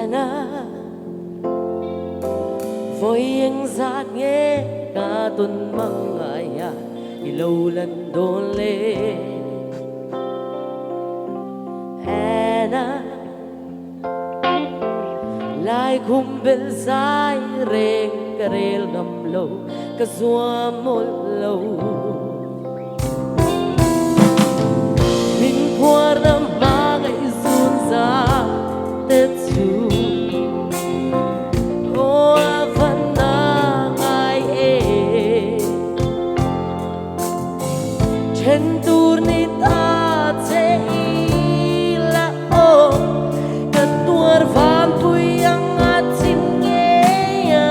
Anna Vawi engzat nge ka tawn mangaia i lo lan dawn le Anna Lai khum bel zai reng ka rel ngam lo ka zuam mawlh lo. Min phuar na hma ngaihzun za te chu aw a van na ngai e. Then tur ni ta che ila aw ka tuar van pui ang a chim ngei a.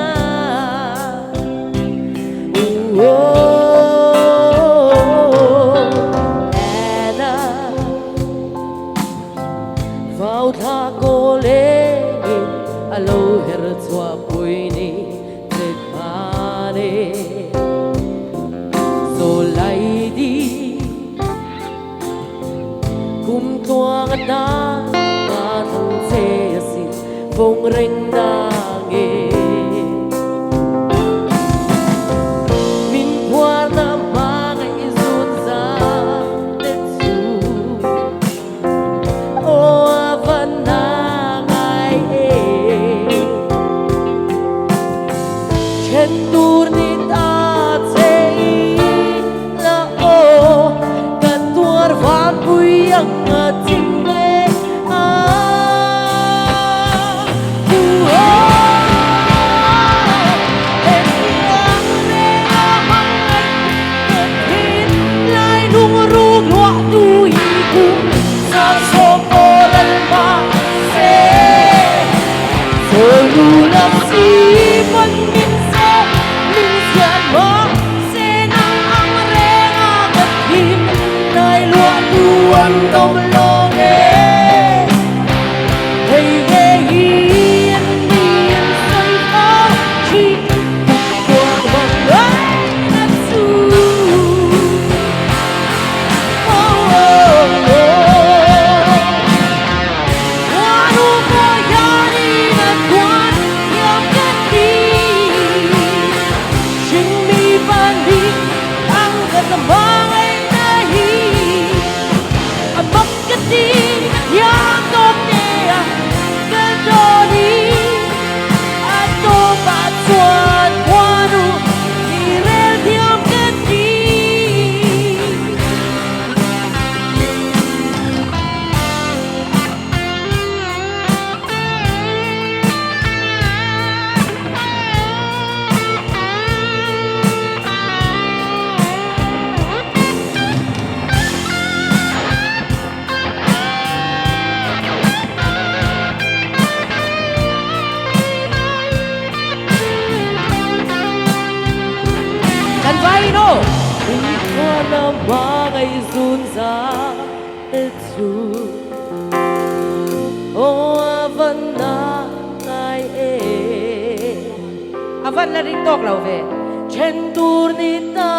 Anna, vào tha cô lê Then tur ni ta che i la aw Ka tuar vanpui ang a chim e a Pu aw Hetiang reng a hmangaih ka thin Lai lungruk luah tu hi kum Sawm boral mahse Sawi la si pawn min se min zian mahse nang ang reng a ka thin Lai luah tu an awm lawng e Hei nge hi an ni an sawi fo thin Kum kuang mang ai na chu. Kan vai in aw! Inkhawna hmangaih zunza te chu aw a van na ngai e. A van la ring tawk lo ve. Then tur ni ta.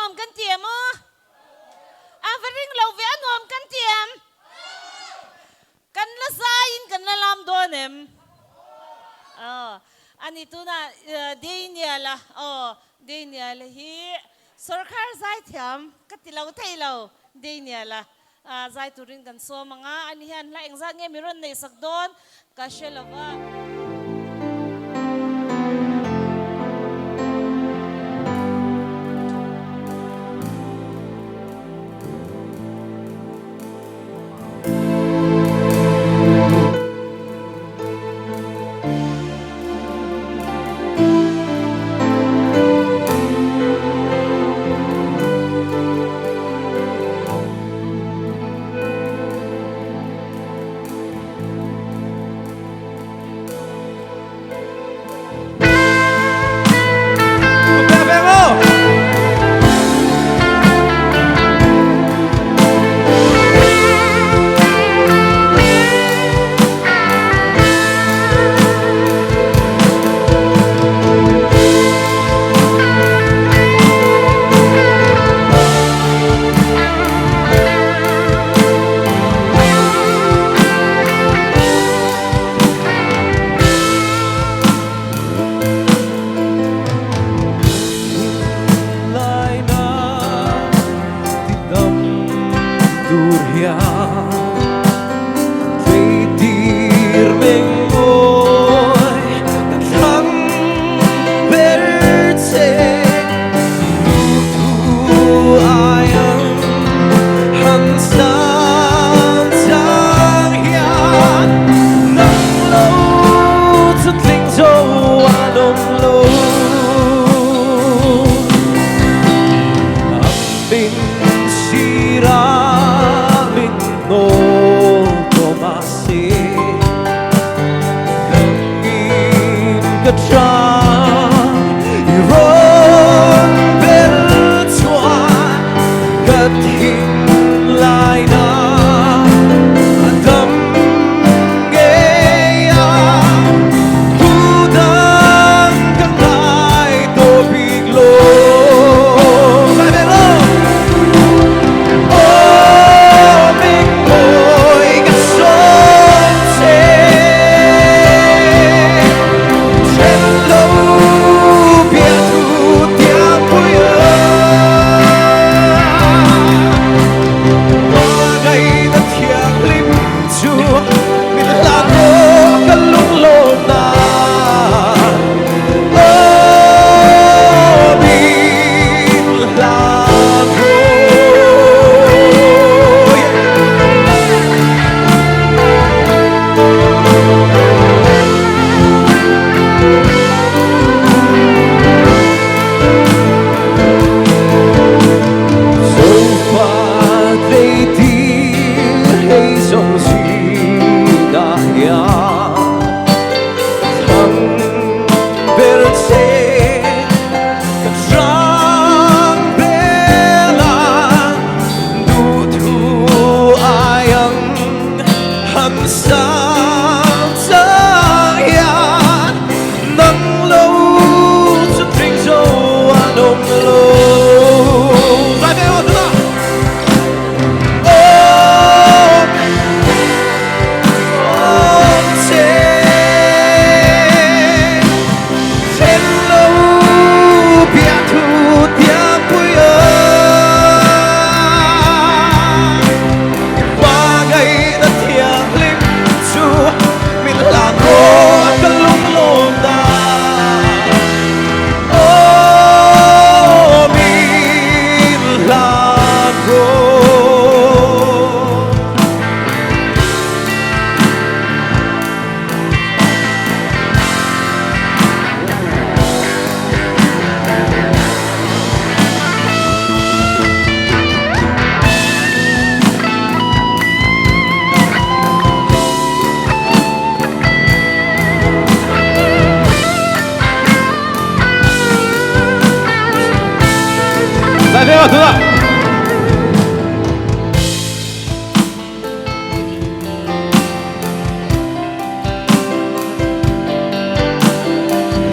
nuam kan ti em aw? A va ring lo ve, a nuam kan ti em? Kan la zaiin kan la lam dawn em? Aw, ani tunah Daniel-a, aw, Daniel-a hi sawrkar zaithiam ka ti lo thei lo, Daniel-a zai turin kan sawm ang a, ani hian hla engzat nge mi rawn neihsak dawn ka hre lo va.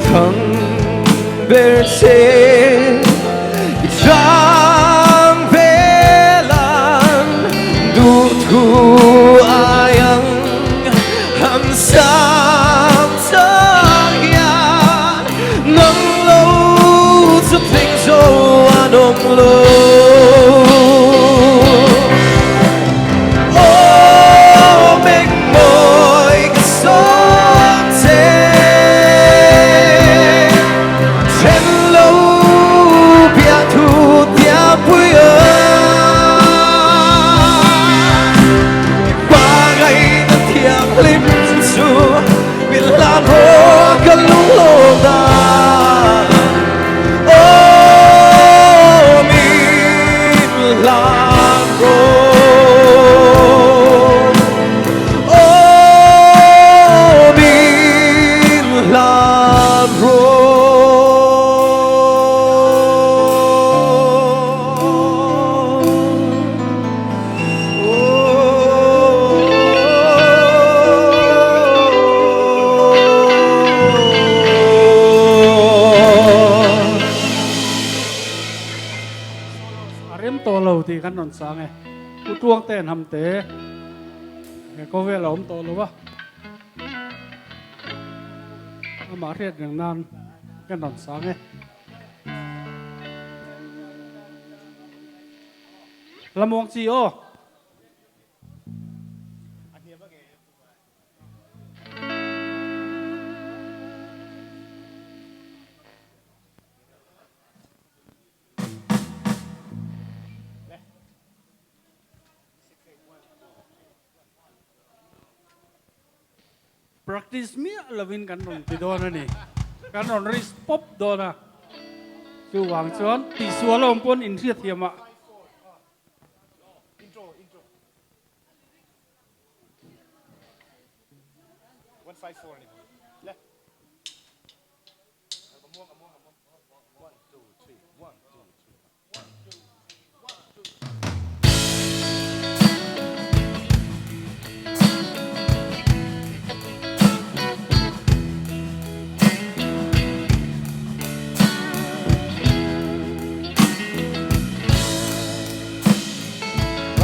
Thang ber che i lo. Aw mengmawi ka sawm che. Then lo biahthu tiangpui a. I hmangaihna thianghlim chu min hlan rawh ka lunglawm dan. Aw min hlan rawh. Aw min hlan rawh. A rem tawh lo tih kan rawn chang e. Pu Tuang te an ham te he khawvel a awm tawh lo a. Amah hriat reng nan kan rawn chang e. Lamuang chi aw. Practice miah lovin kan rawn ti dawn a ni. Kan rawn risk pawp dawn a. Chuvang chuan tihsual a awm pawn inhriatthiam ah.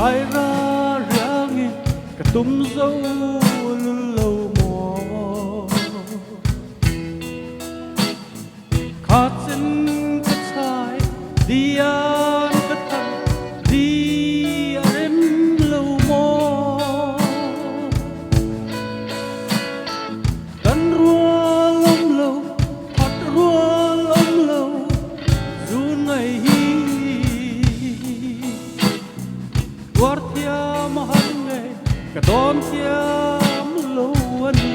Raira riangin ka tum zo lul lo maw Kha chen ka chai dian ka thang di a rem lo maw Kan rual awm lo phat rual awm lo zun ngai hi Tuar thiam a har nge ka dawn thiam lo a ni.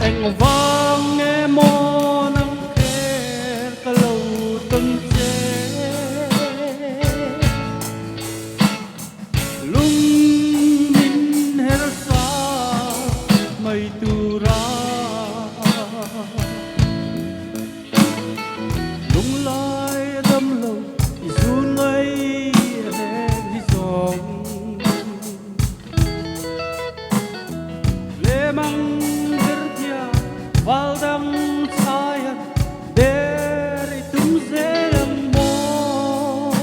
Engvang nge maw nang kher ka lo tawn che? Lung min her sa mai tura. Lunglai a dam lo i zun ngai a hnek hi zawng. Lemang derthia val dang chaian der i tum zel ang maw?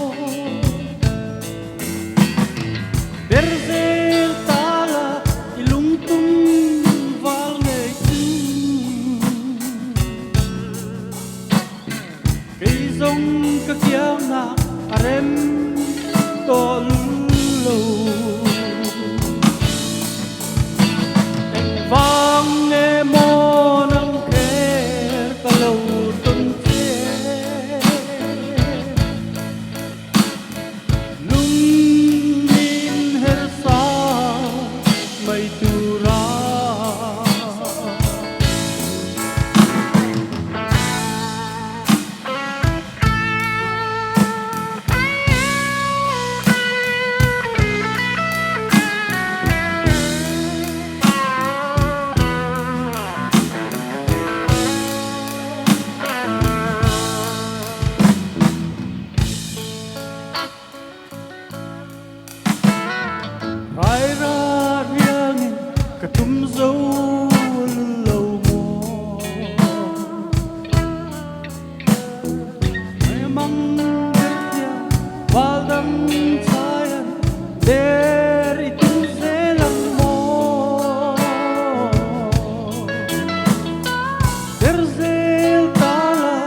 Der zel ta la i lungtum val ngei chu. Kei zawng ka kiangnak a rem tawh lo. Engvang nge maw nang kher ka lo tawn che? Lung min her sa mai tura. Raira riangin ka tum zo lo maw? Mang derthia val dang chaian der i tum zel ang maw? Der zel ta la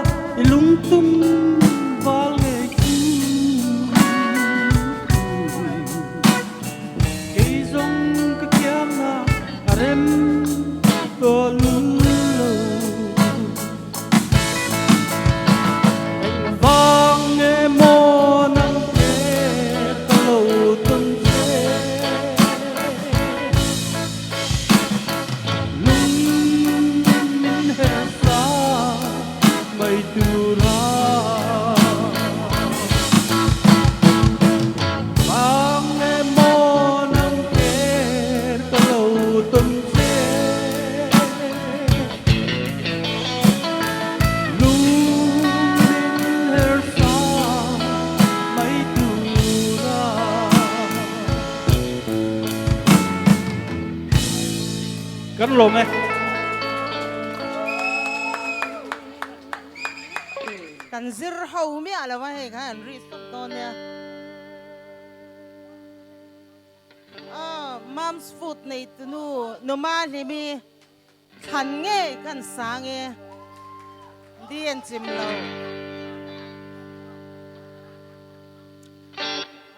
Kan lawm e. Kan zir ho miah lo a hei kha an ri sawp dawn nia. Aw Mom's Food nei tunu Numa Hlimi thlan ngei kan sang e di an chim lo.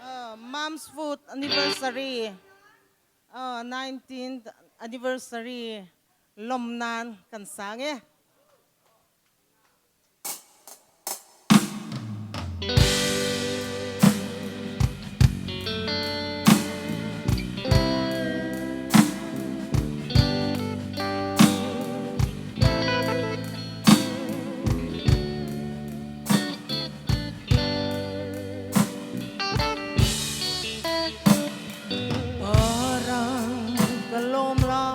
Aw Mom's Food anniversary aw 19th anniversary lawm nan kan sang e. Parang ka lawm lai.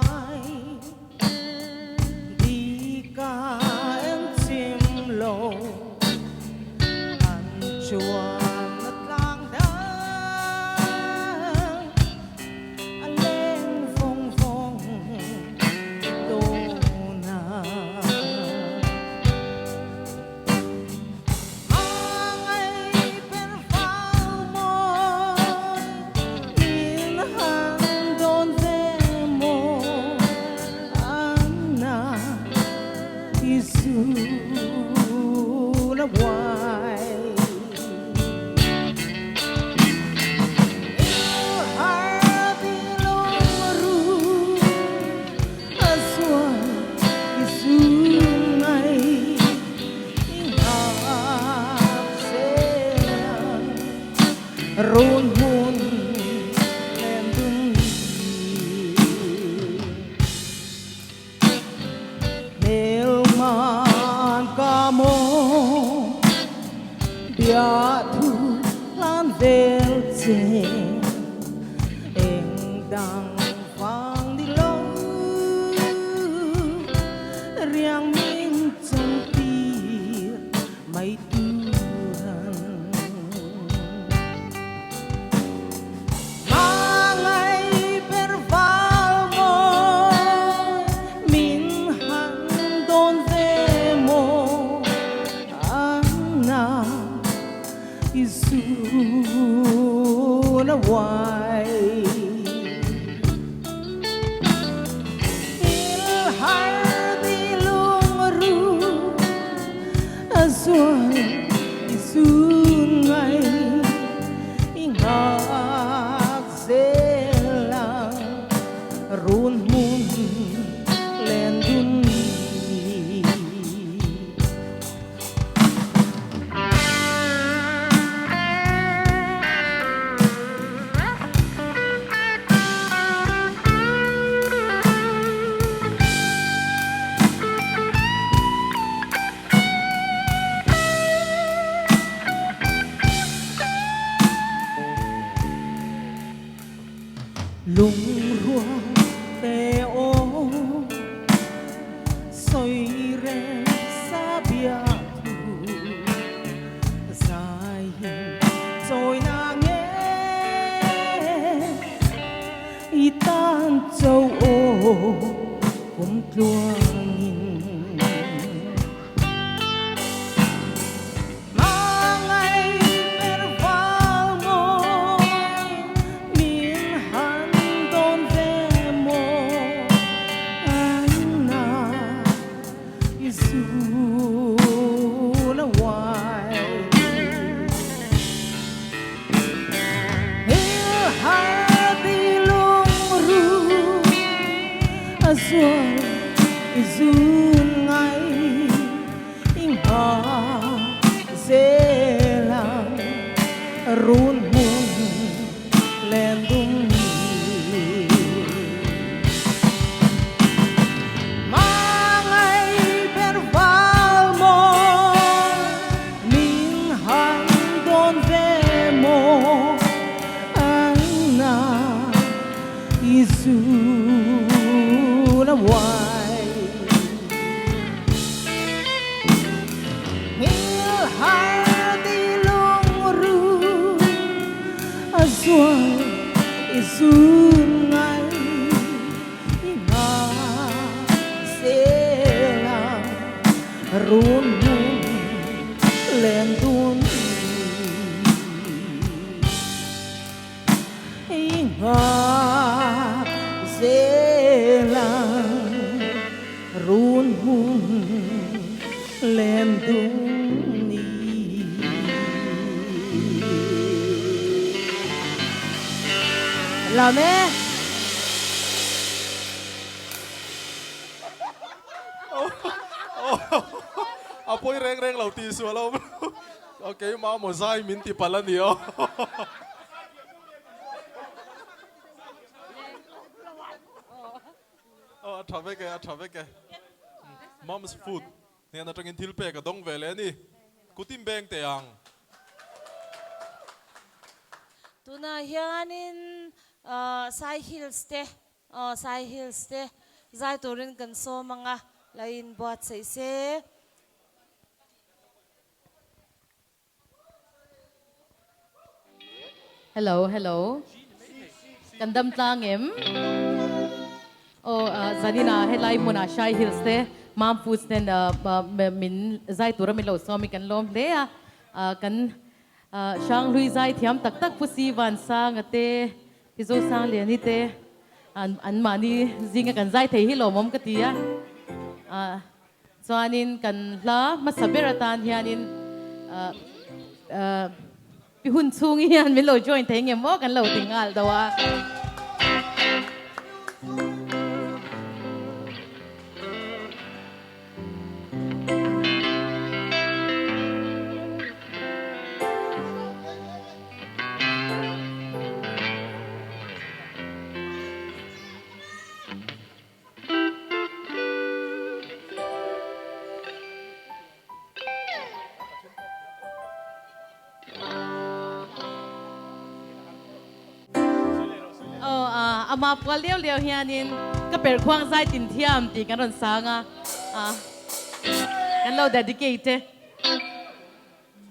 Zual i zun ngai i ngak Nghak zel ang run hmun len dung ni. Lam e. A pawi reng reng lo tih sual a awm lo. Keimah maw zai min ti palh a ni aw. Aw a tha vek e, a tha vek e. Mom's food hnen atangin thil pek a dawng ve leh a ni. Kutin beng teh ang. Tunah hianin Sai Hills te, aw Sai Hills te zai turin kan sawm ang a, la inbuatsaih se. Hello hello kan dam tlang em aw zanina helai hmunah Shai Hills te Mam Foods nen min zai tura min lo sawm hi kan lawm hle a kan Hranghlui zai thiam tak tak Pu Si Vansanga te Pi Zosangliani te an mahni zinga kan zai thei hi lawmawm ka ti a. Chuanin kan hla hmasa ber atan hianin pi hun chhung hian min lo join thei nge maw kan lo ti nghal deuh a. Aw a ama pual liau liau hianin ka per khuang zai tin thiam tih kan rawn sang a, kan lo dedicate e.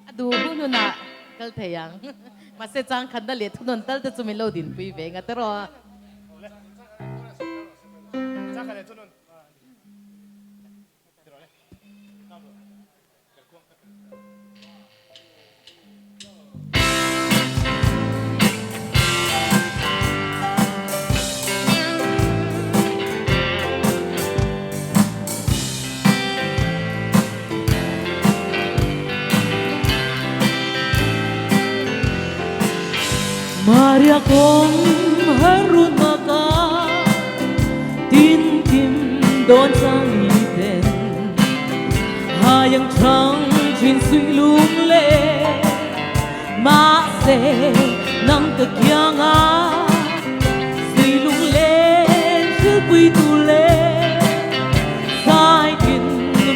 A duh hun hunah kal thei ang. Mahse chang khatna leh thunawn tal te chu min lo dinpui ve nga tawh a. Maria kawng har run maka tin kim dawn sang li ten hayang thang thin sui lung le mahse nang ka kianga sui lung len thil pui tu le sai tin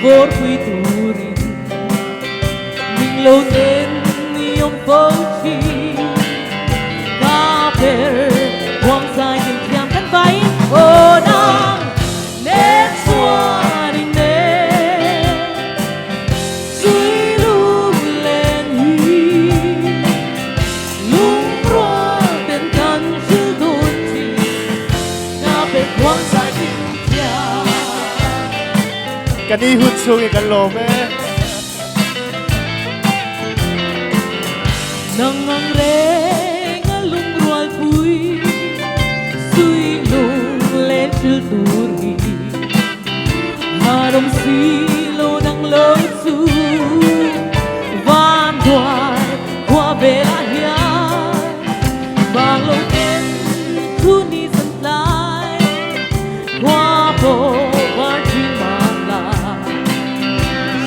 vor pui turin ning lo ten ni om fo chi ka per huang sai tin thiam kan vai o nang nen chuan in nen sui lung len hi lung rual ten kan thil dun chi ka per huang sai tin thiam. Kan i hun chhung i kan lawm e. Nang ang reng a lungrual pui sui lung len thil tur hi harom si lo nang lo chu van duai khua velah hian vang lo ten thu ni zan tlai khua pawh var thin mah la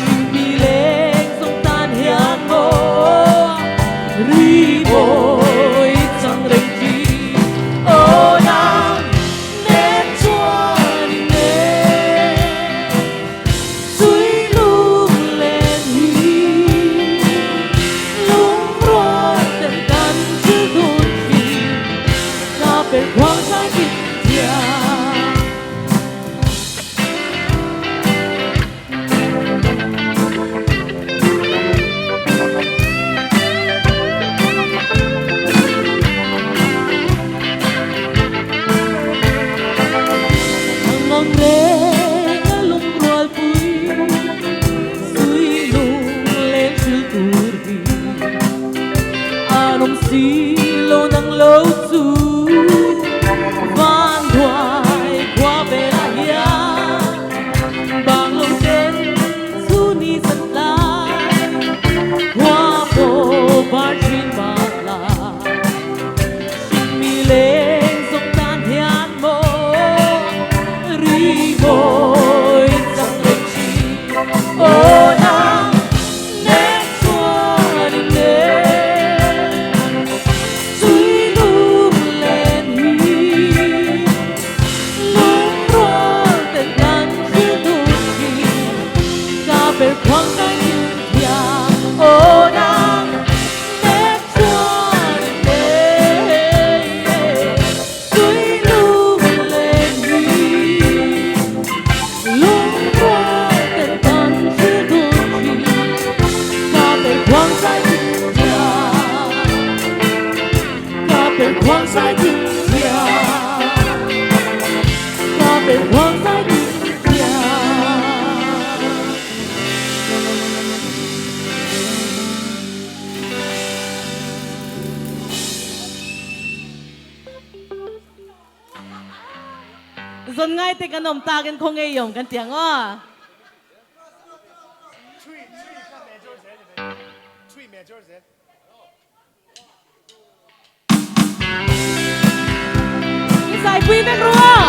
hringmi leng zawng tan hian maw ri mawi chang reng chi aw nang nen chuan in nen sui lung len hi lung rual ten kan thil dun thin ka per khuang sai tin thiam. Ang reng a lungrual pui sui lung len thil tur hi an awm si lo nang lo chu. Zawn ngai te kan awm takin khaw ngei awm kan ti ang aw. I zaipui vek ru aw.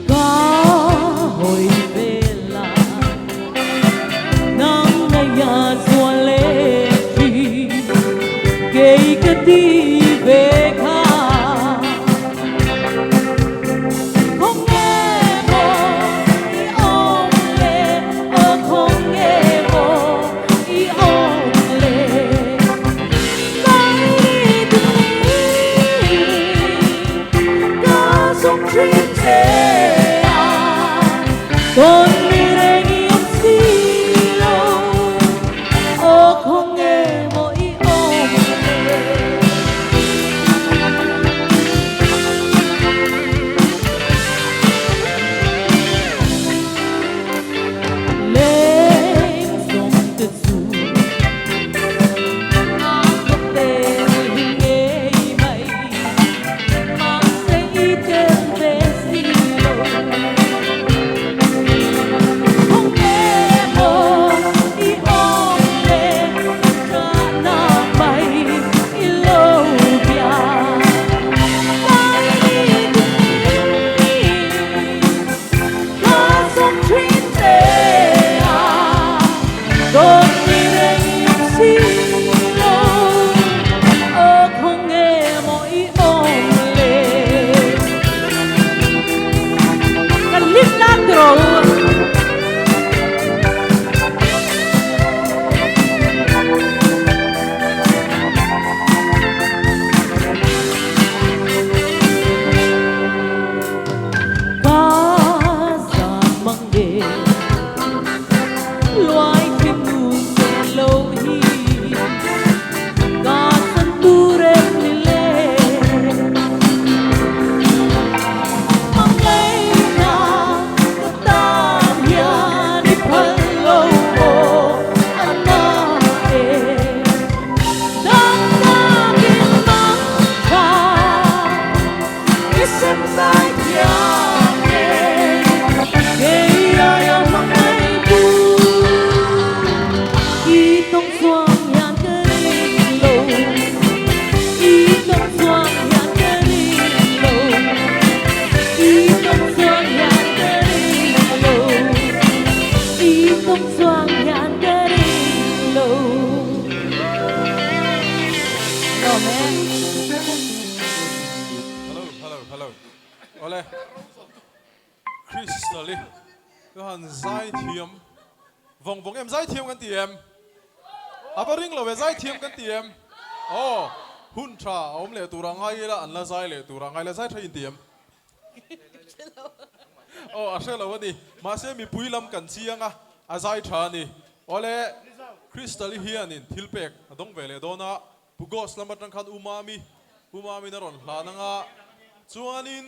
Ka hawi vel a, nang ngaia zual leh thin, kei ka ti ve kha. Khaw nge maw i awm le, aw khaw nge maw i awm le. Hello, hello, hello. Awle. Crystal i ka han zai thiam vawng vawng em zai thiam kan ti em? A va ring lo e zai thiam kan ti em? Aw, hun tha a awm leh tur a ngai ila an la zai leh tur a ngai la zai tha in ti em? Aw, a hre lo a ni. Mahse mipui lam kan chiang a, a zai tha a ni. Awle, Crystal i hianin thil pek a dawng ve leh dawn a, Pu Ghost lam atang khan U Mami, Pu Mami'n a rawn hlan ang a, chuanin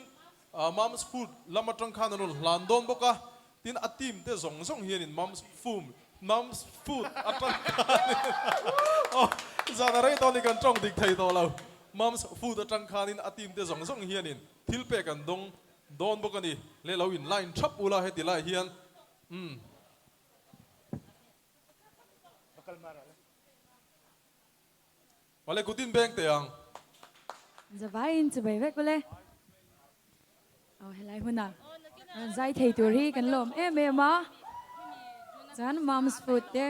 Mom's Food lam atang khan an rawn hlan dawn bawk a, tin a team te zawng zawng hianin Mom's Foom, Mom's Food atang khanin aw zan a rei tawh ni kan tawng dik thei tawh lo, Mom's Food atang khanin a team te zawng zawng hianin thil pek an dawng dawn bawk a ni, leh lo in line thap ula heti lai hian umm. Awle kutin beng teh ang. Zavaiin chu bai vek ule. Aw helai huna rawn zai thei tur hi kan lawm em em a. Chuan Mom's Food te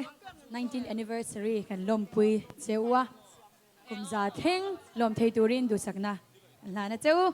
19th anniversary kan lawmpui che u a. Kum za thleng lawm thei turin duhsakna an hlan a che u.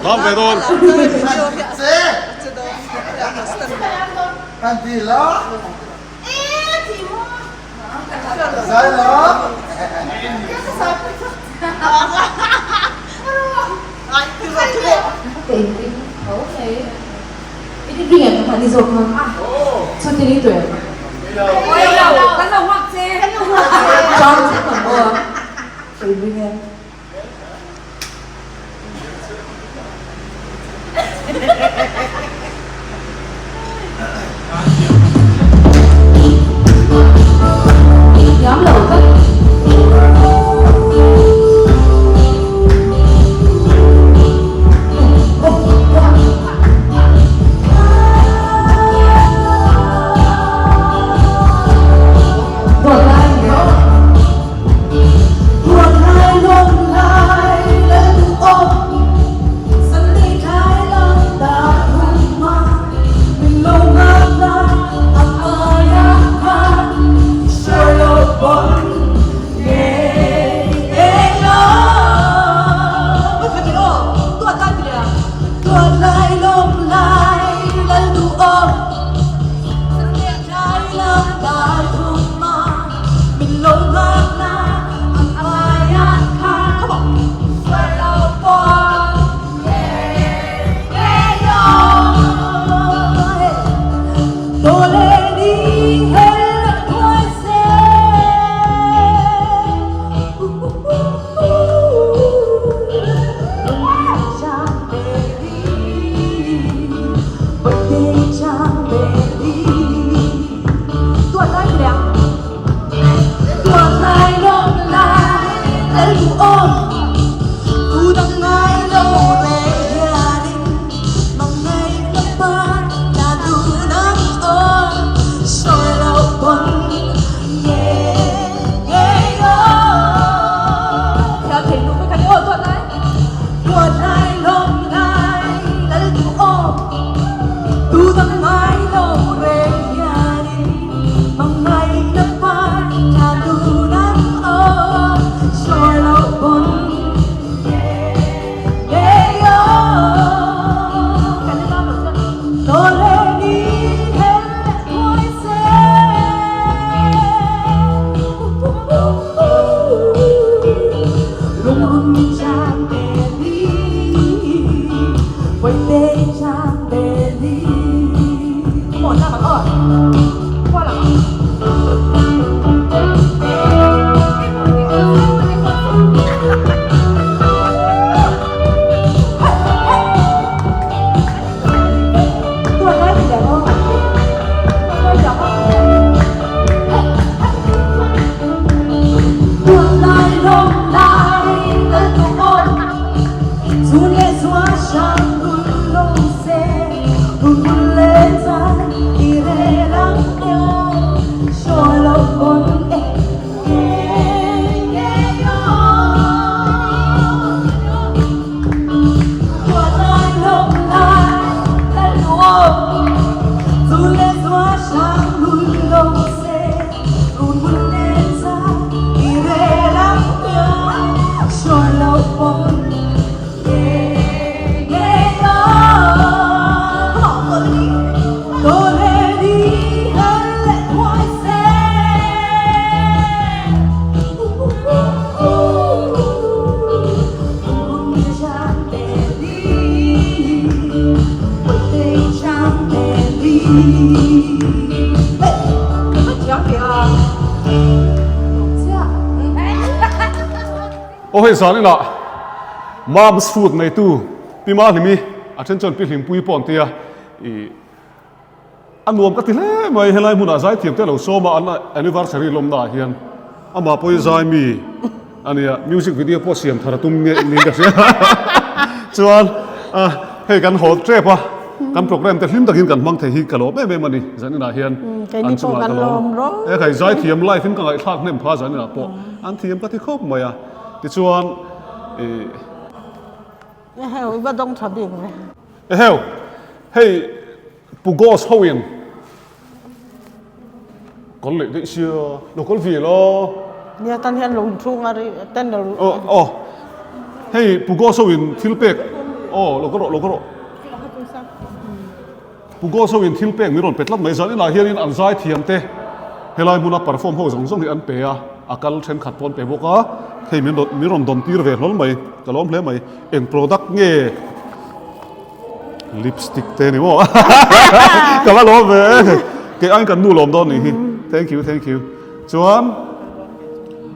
Lam ve dawn. Aw hei zan inah Mom's Food neitu Pi Mahlimi a then chuan Pi Hlimpui pawh an ti a, ih a nuam ka ti hle mai helai hmunah zaithiam te a lo sawm a an anniversary lawmna ah hian amah pawh hi zai mi a nia music video pawh siam thar a tum nge niin ka hria chuan hei kan haw tep a kan program te hlim takin kan hmang thei hi ka lawm em em a ni zan inah hian an chungah ka lawm e khai zaithiam live in ka ngaihthlak hnem pha zan inah pawh an thiam ka ti khawp mai a tichuan ih Eheu, i va dawng tha bik ve. Eheu, hei Pu Ghost ho in kal leh daih sia, lo kal ve la. Nia tan hian lo inchhung a ri tender. Aw aw, hei Pu Ghost ho in thil pek, aw lo ka rawh lo ka rawh. Pu Ghost ho in thil pek min rawn pe tlat mai, zan inah hianin an zai thiam te helai hmuna perform ho zawng zawng hi an pe a, a kal thenkhat pawh an pe bawk a, hei min rawn min rawn dawn tir ve hlawl mai, ka lawm hle mai, eng product nge lipstick te ni maw ka va lawm ve e, kei aiin kan nu lawm dawn nih hi, thank you thank you, chuan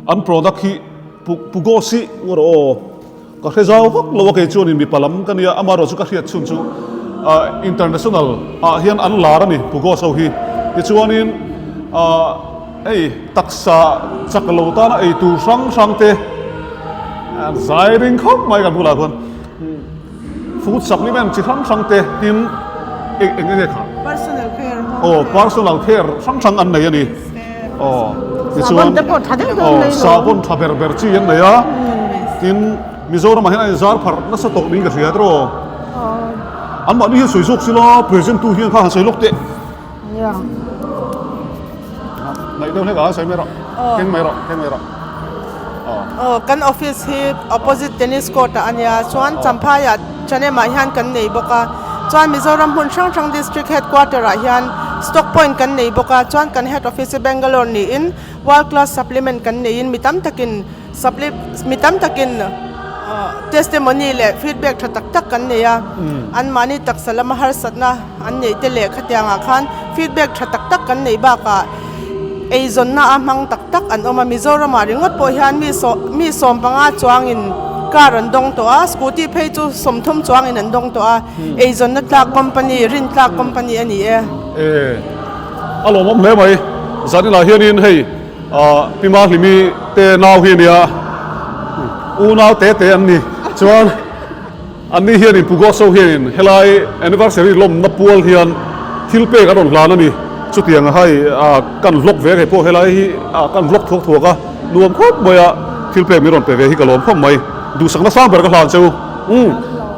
an product hi Pu Pu Ghost hi ngaw rawh aw. Ka hre zau vak lo a kei chuanin mipa lam ka nia, amaherawh chu ka hriat chhun chu international ah hian an lar a ni Pugos ho hi. Tichuanin hei taksa chak lo tana ei tur hrang hrang te an zai ring khawp mai kan bulah khuan food supplement chi hrang hrang te tin eng eng nge kha? Personal care ho. Aw personal care hrang hrang an nei a ni. Aw tichuan aw sahbawn tha ber ber chi an nei a tin Mizoramah hian a inzar pharh nasa tawh niin ka hria tiraw anmahni hian sawi zawk sila present tu hian kha han sawi lawk teh naih deuh hlek a sawi mai rawh keng mai rawh keng mai rawh aw kan office hi opposite tennis court ah a nia chuan Champhaiah Chanemah hian kan nei bawk a chuan Mizoram hmun hrang hrang district headquarter ah hian stock point kan nei bawk a chuan kan head office hi Bangalore niin world class supplement kan neiin mi tam takin suppli mi tam takin testimony leh feedback tha tak tak kan nei a anmahni taksa lama harsatna an neih te leh khatiangah khan feedback tha tak tak kan neih bakah eizawnna a hmang tak tak an awm a Mizoramah ringawt pawh hian mi saw mi sawmpanga chuangin car an dawng tawh a scooty phei chu sawmthum chuangin an dawng tawh a eizawnna tlak company rin tlak company a ni e. E a lawmawm hle mai zaninah hianin hei ah Pi Mahlimi te nau hi a nia unau te te an ni chuan Anni hianin Pugoso hianin helai anniversary lawmna pual hian thil pek a rawn hlan a ni. Chutiang a hai kan vlog ve hei pawh helai hi kan vlog thuak thuak a, nuam khawp mai a, thil pek min rawn pe ve hi ka lawm khawp mai. Duhsakna sang ber ka hlan che u. Umm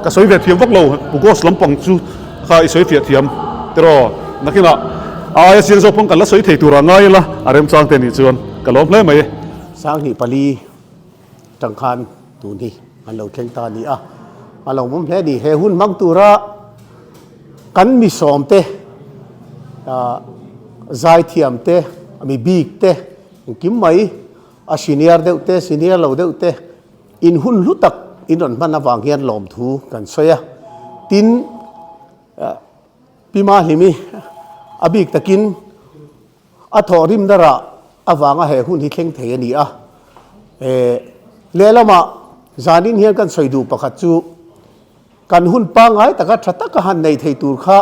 ka sawi ve thiam vak lo, Pugos lampang chu kha i sawi fiah thiam tiraw. Nakinah a aia chiang zawk pawn kan la sawi thei turah ngai ila a remchang te nih chuan ka lawm hle mai. 2004 tang khan tun hi an lo thleng ta a ni a, a lo awm hle a ni. He hun hmang tura kan mi sawm te, zaithiam te, mi bik te, engkim mai a senior deuh te, senior lo deuh te in hun hlu tak in rawn hman avang hian lawmthu kan sawi a. Tin, Pi Mahlimi a bik takin A thawhrimna rah avanga he hun hi thleng thei a ni a. Lehlamah zanin hian kan sawi duh pakhat chu kan hun pangngai taka tha taka han nei thei tur kha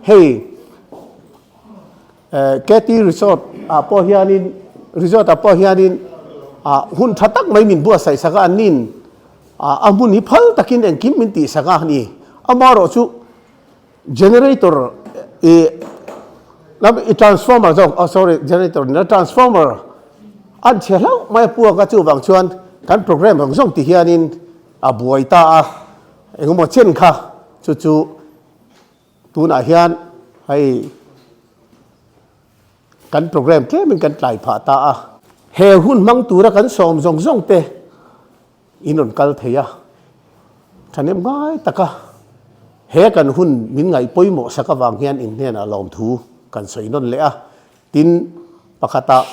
hei KT Resort ah pawh hianin Resort ah pawh hianin hun tha tak mai min buatsaih sak a, annin a hmun hi phal takin engkim min tihsak a ni. Amaherawhchu Generator i lam i transformer zawk oh sorry generator ni lo transformer an chhe hlauh mai a puak a chuvang chuan kan program zawng zawng ti hianin a buai ta a engemaw chen kha chu chu tunah hian hei kan program tlemin kan tlai phah ta a he hun hmang tura kan sawm zawng zawng te. In rawn kal thei a, thahnem ngai taka he kan hun min ngaih pawimawh sak avang hian in hnenah lawmthu kan sawi nawn leh a. Tin, pakhatah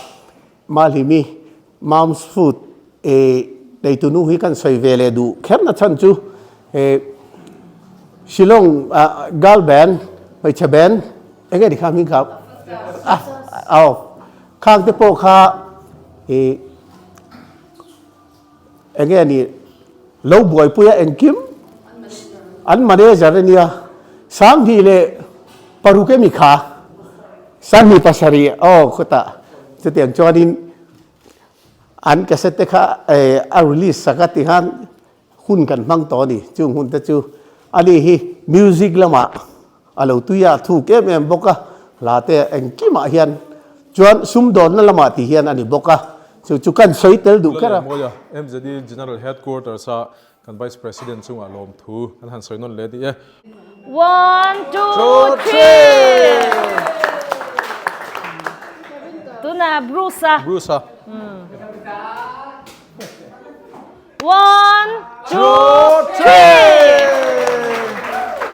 Mahlimi Mom's Food neitu nu hi kan sawi ve leh duh kher na chhan chu Shillong girl band, hmeichhe band, enge ni kha hming kha aw khang te pawh kha enge ni lo buaipui a engkim an manager ania Sanghnih leh paruk emi kha Sanghnih pasarih aw khutah chutiang chuanin An cassette te kha a release sak a ti khan hun kan hmang tawh a ni. Chung hun te chu ani hi music lamah a lo tui a, a thuk em em bawk a, hla te engkimah hian chuan sumdawnna lamah ti hian a ni bawk a, chu chu kan sawi tel duh kher a. Lallianmawia, MZD General Headquarters a Kan Vice President chungah lawmthu an han sawi nawn leh tih e. One, two, three. Tunah Bruce a. Bruce a. One, two, three.